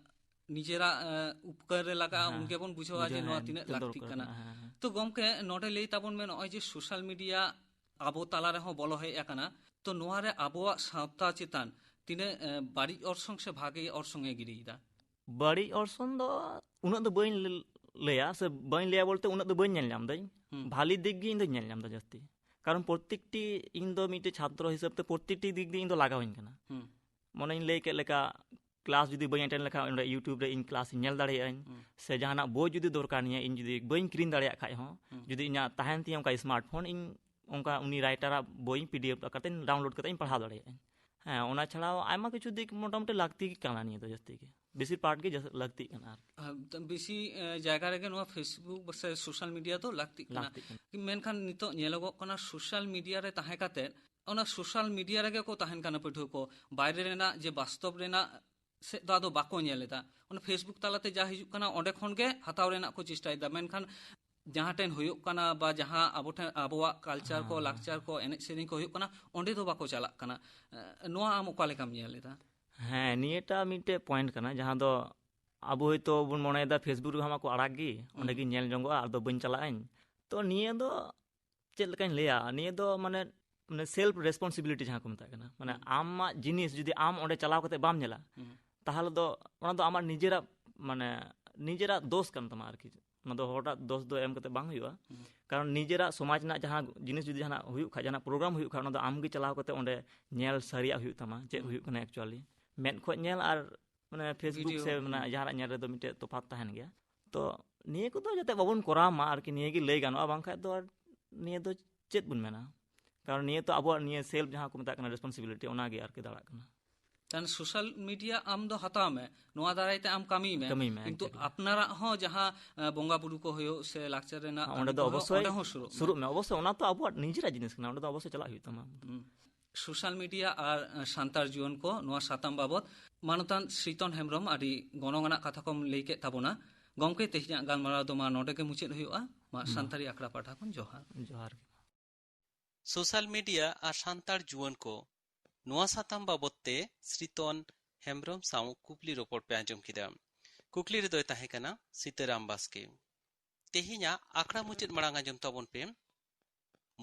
ᱱᱤᱡᱮᱨᱟᱜ, ᱟᱸ, ᱩᱯᱠᱟᱹᱨ ᱨᱮ ᱞᱟᱜᱟᱜᱼᱟ, ᱦᱮᱸ, ᱩᱱᱜᱮ ᱵᱚᱱ ᱵᱩᱡᱷᱟᱹᱣᱟ ᱵᱩᱡᱷᱟᱹᱣ, ᱡᱮ ᱱᱚᱣᱟ ᱦᱮᱸ, ᱛᱤᱱᱟᱹᱜ ᱛᱤᱱᱟᱹᱜ ᱞᱟᱹᱠᱛᱤᱜ ᱫᱚᱨᱠᱟᱨ ᱠᱟᱱᱟ᱾ ᱠᱟᱱᱟ, ᱦᱮᱸ, ᱦᱮᱸ᱾ ᱛᱚ ᱜᱚᱢᱠᱮ, ᱱᱚᱰᱮ ᱞᱟᱹᱭ ᱛᱟᱵᱚᱱ ᱢᱮ, ᱱᱚᱜᱼᱚᱭ ᱡᱮ social media ᱟᱵᱚ ᱛᱟᱞᱟ ᱨᱮᱦᱚᱸ ᱵᱚᱞᱚ ᱦᱮᱡ ᱟᱠᱟᱱᱟ, ᱛᱚ ᱱᱚᱣᱟ ᱨᱮ ᱟᱵᱚᱣᱟᱜ ᱥᱟᱶᱛᱟ ᱪᱮᱛᱟᱱ ᱛᱤᱱᱟᱹᱜ, ᱮ, ᱵᱟᱹᱲᱤᱡ ᱚᱨᱥᱚᱝ ᱥᱮ ᱵᱷᱟᱜᱮ ᱚᱨᱥᱚᱝ ᱮ ᱜᱤᱰᱤᱭᱮᱫᱟ? ᱵᱟᱹᱲᱤᱡ ᱚᱨᱥᱚᱝ ᱫᱚ ᱩᱱᱟᱹᱜ ᱫᱚ ᱵᱟᱹᱧ ᱞ-, ᱞᱟᱹᱭᱟ, ᱥᱮ ᱵᱟᱹᱧ ᱞᱟᱹᱭᱟ ᱵᱚᱞᱛᱮ ᱩᱱᱟᱹᱜ ᱫᱚ ᱵᱟᱹᱧ ᱧᱮᱞ ᱧᱟᱢ ᱫᱟᱹᱧ᱾ ᱦᱩᱸ᱾ ᱵᱷᱟᱞᱤ ᱫᱤᱠ ᱜᱮ ᱤᱧ ᱫᱚᱧ ᱧᱮᱞ ᱧᱟᱢ ᱮᱫᱟ ᱡᱟᱹᱥᱛᱤ᱾ ᱠᱟᱨᱚᱱ ᱯᱨᱚᱛᱮᱠᱴᱤ, ᱤᱧ ᱫᱚ ᱢᱤᱫᱴᱮᱡ ᱪᱷᱟᱛᱨᱚ ᱦᱤᱥᱟᱹᱵ ᱛᱮ ᱯᱨᱚᱛᱮᱠᱴᱤ ᱫᱤᱠ ᱫᱤᱭᱮ ᱤᱧ ᱫᱚ ᱞᱟᱜᱟᱣᱤᱧ ᱠᱟᱱᱟ᱾ ᱦᱩᱸ᱾ ᱢᱚᱱᱮᱧ ᱞᱟᱹᱭ ᱠᱮᱫ ᱞᱮᱠᱟ, ᱠᱞᱟᱥ ᱡᱩᱫᱤ ᱵᱟᱹᱧ ᱮᱴᱮᱱᱰ ᱞᱮᱠᱷᱟᱱ ᱚᱸᱰᱮ YouTube ᱨᱮ ᱤᱧ ᱠᱞᱟᱥ ᱤᱧ ᱧᱮᱞ ᱫᱟᱲᱮᱭᱟᱜᱼᱟᱹᱧ᱾ ᱦᱩᱸ᱾ ᱥᱮ ᱡᱟᱦᱟᱱᱟᱜ ᱵᱳᱭ ᱡᱩᱫᱤ ᱫᱚᱨᱠᱟᱨ ᱱᱤᱭᱟᱹ, ᱤᱧ ᱡᱩᱫᱤ ᱵᱟᱹᱧ ᱠᱤᱨᱤᱧ ᱫᱟᱲᱮᱭᱟᱜ ᱠᱷᱟᱡ ᱦᱚᱸ, ᱦᱩᱸ᱾ ᱡᱩᱫᱤ ᱤᱧᱟᱹᱜ ᱛᱟᱦᱮᱱ ᱛᱤᱧᱟᱹ ᱚᱱᱠᱟ ᱥᱢᱟᱨᱴ ᱯᱷᱳᱱ, ᱤᱧ ᱚᱱᱠᱟ ᱩᱱᱤ ᱨᱟᱭᱴᱟᱨᱟᱜ ᱵᱳᱭ PDF ᱠᱟᱛᱮᱧ ᱰᱟᱣᱩᱱᱞᱳᱰ ᱠᱟᱛᱮᱧ ᱯᱟᱲᱦᱟᱣ ᱫᱟᱲᱮᱭᱟᱜᱼᱟᱹᱧ᱾ ᱦᱮᱸ, ᱚᱱᱟ ᱪᱷᱟᱲᱟᱣ ᱟᱭᱢᱟ ᱠᱤᱪᱷᱩ ᱫᱤᱠ ᱢᱚᱴᱟᱢᱩᱴᱤ ᱞᱟᱹᱠᱛᱤ ᱜᱮ ᱠᱟᱱᱟ ᱱᱤᱭᱟᱹ ᱫᱚ ᱡᱟᱹᱥᱛᱤ ᱜᱮ᱾ ᱵᱮᱥᱤᱨ ᱯᱟᱴ ᱜᱮ ᱡᱟᱹᱥ-, ᱞᱟᱹᱠᱛᱤᱜ ᱠᱟᱱᱟ ᱟᱨᱠᱤ᱾ ᱟᱨ ᱵᱮᱥᱤ, ᱮ, ᱡᱟᱭᱜᱟ ᱨᱮᱜᱮ ᱱᱚᱣᱟ Facebook ᱥᱮ social media ᱫᱚ ᱞᱟᱹᱠᱛᱤᱜ ᱠᱟᱱᱟ᱾ ᱞᱟᱹᱠᱛᱤᱜ ᱠᱟᱱᱟ᱾ ᱢᱮᱱᱠᱷᱟᱱ ᱱᱤᱛᱚᱜ ᱧᱮᱞᱚᱜᱚᱜ ᱠᱟᱱᱟ social media ᱨᱮ ᱛᱟᱦᱮᱸ ᱠᱟᱛᱮ ᱚᱱᱟ social media ᱨᱮᱜᱮ ᱠᱚ ᱛᱟᱦᱮᱱ ᱠᱟᱱᱟ ᱯᱟᱹᱴᱷᱩᱣᱟᱹ ᱠᱚ, ᱵᱟᱭᱨᱮ ᱨᱮᱱᱟᱜ ᱡᱮ ᱵᱟᱥᱛᱚᱵ ᱨᱮᱱᱟᱜ ᱥᱮᱫ ᱫᱚ ᱟᱫᱚ ᱵᱟᱠᱚ ᱧᱮᱞ ᱮᱫᱟ᱾ ᱚᱱᱟ Facebook ᱛᱟᱞᱟᱛᱮ ᱡᱟ ᱦᱤᱡᱩᱜ ᱠᱟᱱᱟ ᱚᱸᱰᱮ ᱠᱷᱚᱱ ᱜᱮ ᱦᱟᱛᱟᱣ ᱨᱮᱱᱟᱜ ᱠᱚ ᱪᱮᱥᱴᱟᱭᱮᱫᱟ, ᱢᱮᱱᱠᱷᱟᱱ ᱡᱟᱦᱟᱸ ᱴᱷᱮᱱ ᱦᱩᱭᱩᱜ ᱠᱟᱱᱟ ᱵᱟ ᱡᱟᱦᱟᱸ ᱟᱵᱚ ᱴᱷᱮᱱ ᱟᱵᱚᱣᱟᱜ culture ᱠᱚ, ᱦᱮᱸ᱾ ᱞᱟᱠᱪᱟᱨ ᱠᱚ, ᱮᱱᱮᱡ ᱥᱮᱨᱮᱧ ᱠᱚ ᱦᱩᱭᱩᱜ ᱠᱟᱱᱟ, ᱚᱸᱰᱮ ᱫᱚ ᱵᱟᱠᱚ ᱪᱟᱞᱟᱜ ᱠᱟᱱᱟ᱾ ᱮ, ᱱᱚᱣᱟ ᱟᱢ ᱚᱠᱟ ᱞᱮᱠᱟᱢ ᱧᱮᱞ ᱮᱫᱟ? ᱦᱮᱸ, ᱱᱤᱭᱟᱹᱴᱟ ᱢᱤᱫᱴᱮᱡ point ᱠᱟᱱᱟ, ᱡᱟᱦᱟᱸ ᱫᱚ ᱟᱵᱚ ᱦᱚᱭᱛᱳ ᱵᱚᱱ ᱢᱚᱱᱮᱭᱮᱫᱟ Facebook ᱨᱮᱦᱚᱸ ᱢᱟᱠᱚ ᱟᱲᱟᱜ ᱜᱮ, ᱚᱸᱰᱮ ᱦᱩᱸ᱾ ᱜᱤᱧ ᱧᱮᱞ ᱡᱚᱝᱚᱜᱼᱟ, ᱟᱫᱚ ᱵᱟᱹᱧ ᱪᱟᱞᱟᱜ ᱟᱹᱧ᱾ ᱛᱚ ᱱᱤᱭᱟᱹ ᱫᱚ ᱪᱮᱫ ᱞᱮᱠᱟᱧ ᱞᱟᱹᱭᱟ, ᱱᱤᱭᱟᱹ ᱫᱚ ᱢᱟᱱᱮ, ᱢᱟᱱᱮ self responsibility ᱡᱟᱦᱟᱸ ᱠᱚ ᱢᱮᱛᱟᱜ ᱠᱟᱱᱟ, ᱢᱟᱱᱮ ᱦᱩᱸ᱾ ᱟᱢᱟᱜ ᱡᱤᱱᱤᱥ ᱡᱩᱫᱤ ᱟᱢ ᱚᱸᱰᱮ ᱪᱟᱞᱟᱣ ᱠᱟᱛᱮ ᱵᱟᱢ ᱧᱮᱞᱟ, ᱦᱩᱸ᱾ ᱛᱟᱦᱚᱞᱮ ᱫᱚ ᱚᱱᱟ ᱫᱚ ᱟᱢᱟᱜ ᱱᱤᱡᱮᱨᱟᱜ, ᱢᱟᱱᱮ ᱱᱤᱡᱮᱨᱟᱜ ᱫᱳᱥ ᱠᱟᱱ ᱛᱟᱢᱟ ᱟᱨᱠᱤ᱾ ᱚᱱᱟ ᱫᱚ ᱦᱚᱲᱟᱜ ᱫᱳᱥ ᱫᱚ ᱮᱢ ᱠᱟᱛᱮ ᱵᱟᱝ ᱦᱩᱭᱩᱜᱼᱟ᱾ ᱦᱩᱸ᱾ ᱠᱟᱨᱚᱱ ᱱᱤᱡᱮᱨᱟᱜ ᱥᱚᱢᱟᱡᱽ ᱨᱮᱱᱟᱜ ᱡᱟᱦᱟᱸ ᱡᱤᱱᱤᱥ ᱡᱩᱫᱤ ᱡᱟᱦᱟᱱᱟᱜ ᱦᱩᱭᱩᱜ ᱠᱷᱟᱡ, ᱡᱟᱦᱟᱱᱟᱜ program ᱦᱩᱭᱩᱜ ᱠᱷᱟᱡ, ᱚᱱᱟ ᱫᱚ ᱟᱢ ᱜᱮ ᱪᱟᱞᱟᱣ ᱠᱟᱛᱮ ᱚᱸᱰᱮ ᱧᱮᱞ ᱥᱟᱹᱨᱤᱭᱟᱜ ᱦᱩᱭᱩᱜ ᱛᱟᱢᱟ, ᱪᱮᱫ ᱦᱩᱸ᱾ ᱦᱩᱭᱩᱜ ᱠᱟᱱᱟ actually᱾ ᱢᱮᱫ ᱠᱷᱚᱡ ᱧᱮᱞ ᱟᱨ ᱢᱟᱱᱮ Facebook ᱵᱷᱤᱰᱤᱭᱳ, ᱥᱮ ᱢᱟᱱᱮ ᱦᱩᱸ᱾ ᱡᱟᱦᱟᱱᱟᱜ ᱧᱮᱞ ᱨᱮᱫᱚ ᱢᱤᱫᱴᱮᱡ ᱛᱚᱯᱷᱟᱛ ᱛᱟᱦᱮᱱ ᱜᱮᱭᱟ᱾ ᱛᱚ ᱱᱤᱭᱟᱹ ᱠᱚᱫᱚ ᱡᱟᱛᱮ ᱵᱟᱵᱚᱱ ᱠᱚᱨᱟᱣ ᱢᱟ ᱟᱨᱠᱤ, ᱱᱤᱭᱟᱹ ᱜᱮ ᱞᱟᱹᱭ ᱜᱟᱱᱚᱜᱼᱟ, ᱵᱟᱝᱠᱷᱟᱡ ᱫᱚ ᱟᱨ ᱱᱤᱭᱟᱹ ᱫᱚ ᱪᱮᱫ ᱵᱚᱱ ᱢᱮᱱᱟ? ᱠᱟᱨᱚᱱ ᱱᱤᱭᱟᱹ ᱛᱚ ᱟᱵᱚᱣᱟᱜ ᱱᱤᱭᱟᱹ self ᱡᱟᱦᱟᱸ ᱠᱚ ᱢᱮᱛᱟᱜ ᱠᱟᱱᱟ responsibility, ᱚᱱᱟ ᱜᱮ ᱟᱨᱠᱤ ᱫᱟᱲᱟᱜ ᱠᱟᱱᱟ᱾ ᱛᱟᱦᱞᱮ social media ᱟᱢ ᱫᱚ ᱦᱟᱛᱟᱣ ᱢᱮ, ᱱᱚᱣᱟ ᱫᱟᱨᱟᱭ ᱛᱮ ᱟᱢ ᱠᱟᱹᱢᱤᱭ ᱢᱮ, ᱠᱟᱹᱢᱤᱭ ᱢᱮ, ᱠᱤᱱᱛᱩ ᱮᱠᱫᱚᱢ᱾ ᱟᱯᱱᱟᱨᱟᱜ ᱦᱚᱸ ᱡᱟᱦᱟᱸ, ᱮ, ᱵᱚᱸᱜᱟ ᱵᱩᱨᱩ ᱠᱚ ᱦᱩᱭᱩᱜ ᱥᱮ ᱞᱟᱠᱪᱟᱨ ᱨᱮᱱᱟᱜ ᱚᱸᱰᱮ ᱠᱟᱹᱢᱤ ᱫᱚ ᱠᱚ ᱦᱩᱭᱩᱜ, ᱚᱵᱚᱥᱥᱳᱭ ᱚᱸᱰᱮ ᱦᱚᱸ ᱥᱩᱨᱩᱜ ᱢᱮ᱾ ᱥᱩᱨᱩᱜ ᱢᱮ, ᱚᱵᱚᱥᱥᱳᱭ ᱚᱱᱟ ᱛᱚ ᱟᱵᱚᱣᱟᱜ ᱱᱤᱡᱮᱨᱟᱜ ᱡᱤᱱᱤᱥ ᱠᱟᱱᱟ, ᱚᱸᱰᱮ ᱫᱚ ᱚᱵᱚᱥᱥᱳᱭ ᱪᱟᱞᱟᱜ ᱦᱩᱭᱩᱜ ᱛᱟᱢᱟ᱾ ᱦᱩᱸ᱾ social media ᱟᱨ, ᱮ, ᱥᱟᱱᱛᱟᱲ ᱡᱩᱣᱟᱹᱱ ᱠᱚ, ᱱᱚᱣᱟ ᱥᱟᱛᱟᱢ ᱵᱟᱵᱚᱛ ᱢᱟᱱᱚᱛᱟᱱ ᱥᱨᱤᱛᱚᱱ ᱦᱮᱢᱵᱨᱚᱢ ᱟᱹᱰᱤ ᱜᱚᱱᱚᱝ ᱟᱱᱟᱜ ᱠᱟᱛᱷᱟ ᱠᱚᱢ ᱞᱟᱹᱭ ᱠᱮᱫ ᱛᱟᱵᱚᱱᱟ᱾ ᱜᱚᱢᱠᱮ, ᱛᱮᱦᱮᱧᱟᱜ ᱜᱟᱞᱢᱟᱨᱟᱣ ᱫᱚ ᱢᱟ ᱱᱚᱰᱮ ᱜᱮ ᱢᱩᱪᱟᱹᱫ ᱦᱩᱭᱩᱜᱼᱟ᱾ ᱱᱚᱣᱟ ᱥᱟᱱᱛᱟᱲᱤ ᱟᱠᱷᱲᱟ ᱯᱟᱦᱴᱟ ᱠᱷᱚᱱ ᱡᱚᱦᱟᱨ᱾ ᱡᱚᱦᱟᱨ ᱜᱮ᱾ ᱥᱳᱥᱟᱞ ᱢᱤᱰᱤᱭᱟ ᱟᱨ ᱥᱟᱱᱛᱟᱲ ᱡᱩᱣᱟᱹᱱ ᱠᱚ, ᱱᱚᱣᱟ ᱥᱟᱛᱟᱢ ᱵᱟᱵᱚᱛ ᱛᱮ ᱥᱨᱤᱛᱚᱱ ᱦᱮᱢᱵᱨᱚᱢ ᱥᱟᱶ ᱠᱩᱠᱞᱤ ᱨᱚᱯᱚᱲ ᱯᱮ ᱟᱸᱡᱚᱢ ᱠᱮᱫᱟ᱾ ᱠᱩᱠᱞᱤ ᱨᱮᱫᱚᱭ ᱛᱟᱦᱮᱸ ᱠᱟᱱᱟ ᱥᱤᱛᱟᱹᱨᱟᱢ ᱵᱟᱥᱠᱮ᱾ ᱛᱮᱦᱮᱧᱟᱜ ᱟᱠᱷᱲᱟ ᱢᱩᱪᱟᱹᱫ ᱢᱟᱲᱟᱝ ᱟᱸᱡᱚᱢ ᱛᱟᱵᱚᱱ ᱯᱮ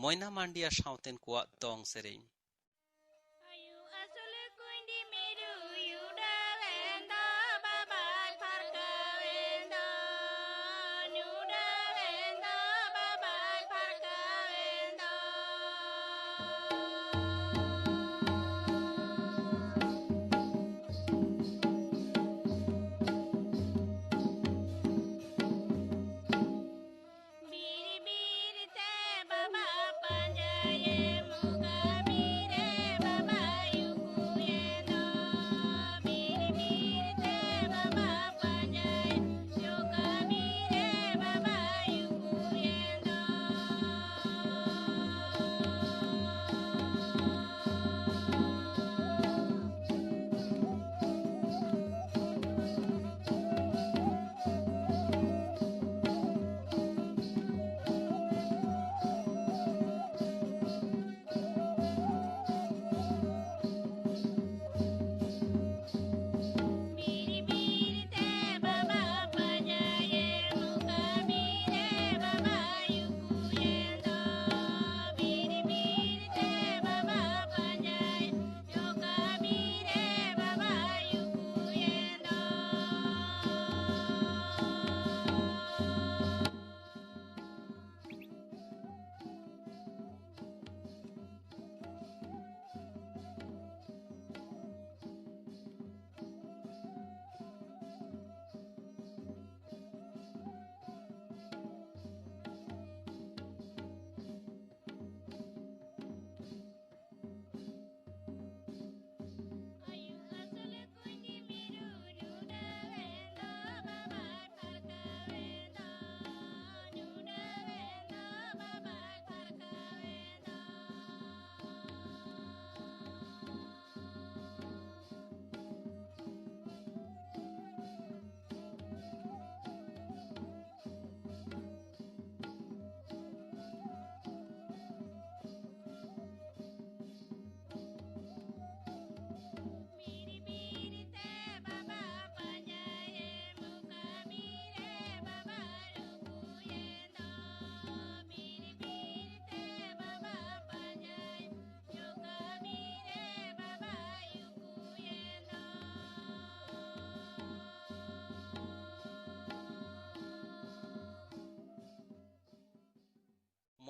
ᱢᱚᱭᱱᱟ ᱢᱟᱱᱰᱤᱭᱟ ᱥᱟᱶᱛᱮᱱ ᱠᱚᱣᱟᱜ ᱫᱚᱝ ᱥᱮᱨᱮᱧ᱾ ᱟᱭᱩ ᱟᱹᱥᱩᱞ ᱠᱩᱸᱭᱰᱤ ᱢᱤᱨᱩᱭ ᱩᱰᱟᱹᱣᱮᱱ ᱫᱚ, ᱵᱟᱵᱟᱭ ᱯᱷᱟᱨᱠᱟᱣᱮᱱ ᱫᱚ, ᱩᱰᱟᱹᱣᱮᱱ ᱫᱚ, ᱵᱟᱵᱟᱭ ᱯᱷᱟᱨᱠᱟᱣᱮᱱ ᱫᱚ᱾ ᱵᱤᱨ ᱵᱤᱨ ᱛᱮ ᱵᱟᱵᱟ ᱯᱟᱸᱡᱟᱭᱮ ᱢᱩᱜᱟ ᱵᱤᱨ᱾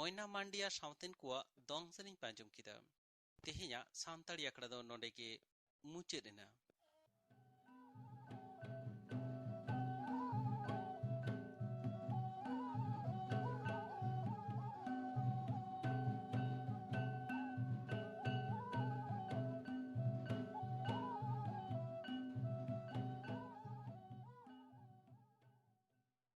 ᱢᱚᱭᱱᱟ ᱢᱟᱱᱰᱤ ᱟᱨ ᱥᱟᱶᱛᱮᱱ ᱠᱚᱣᱟᱜ ᱫᱚᱝ ᱥᱮᱨᱮᱧ ᱯᱮ ᱟᱸᱡᱚᱢ ᱠᱮᱫᱟ᱾ ᱛᱮᱦᱮᱧᱟᱜ ᱥᱟᱱᱛᱟᱲᱤ ᱟᱠᱷᱲᱟ ᱫᱚ ᱱᱚᱰᱮ ᱜᱮ ᱢᱩᱪᱟᱹᱫ ᱮᱱᱟ᱾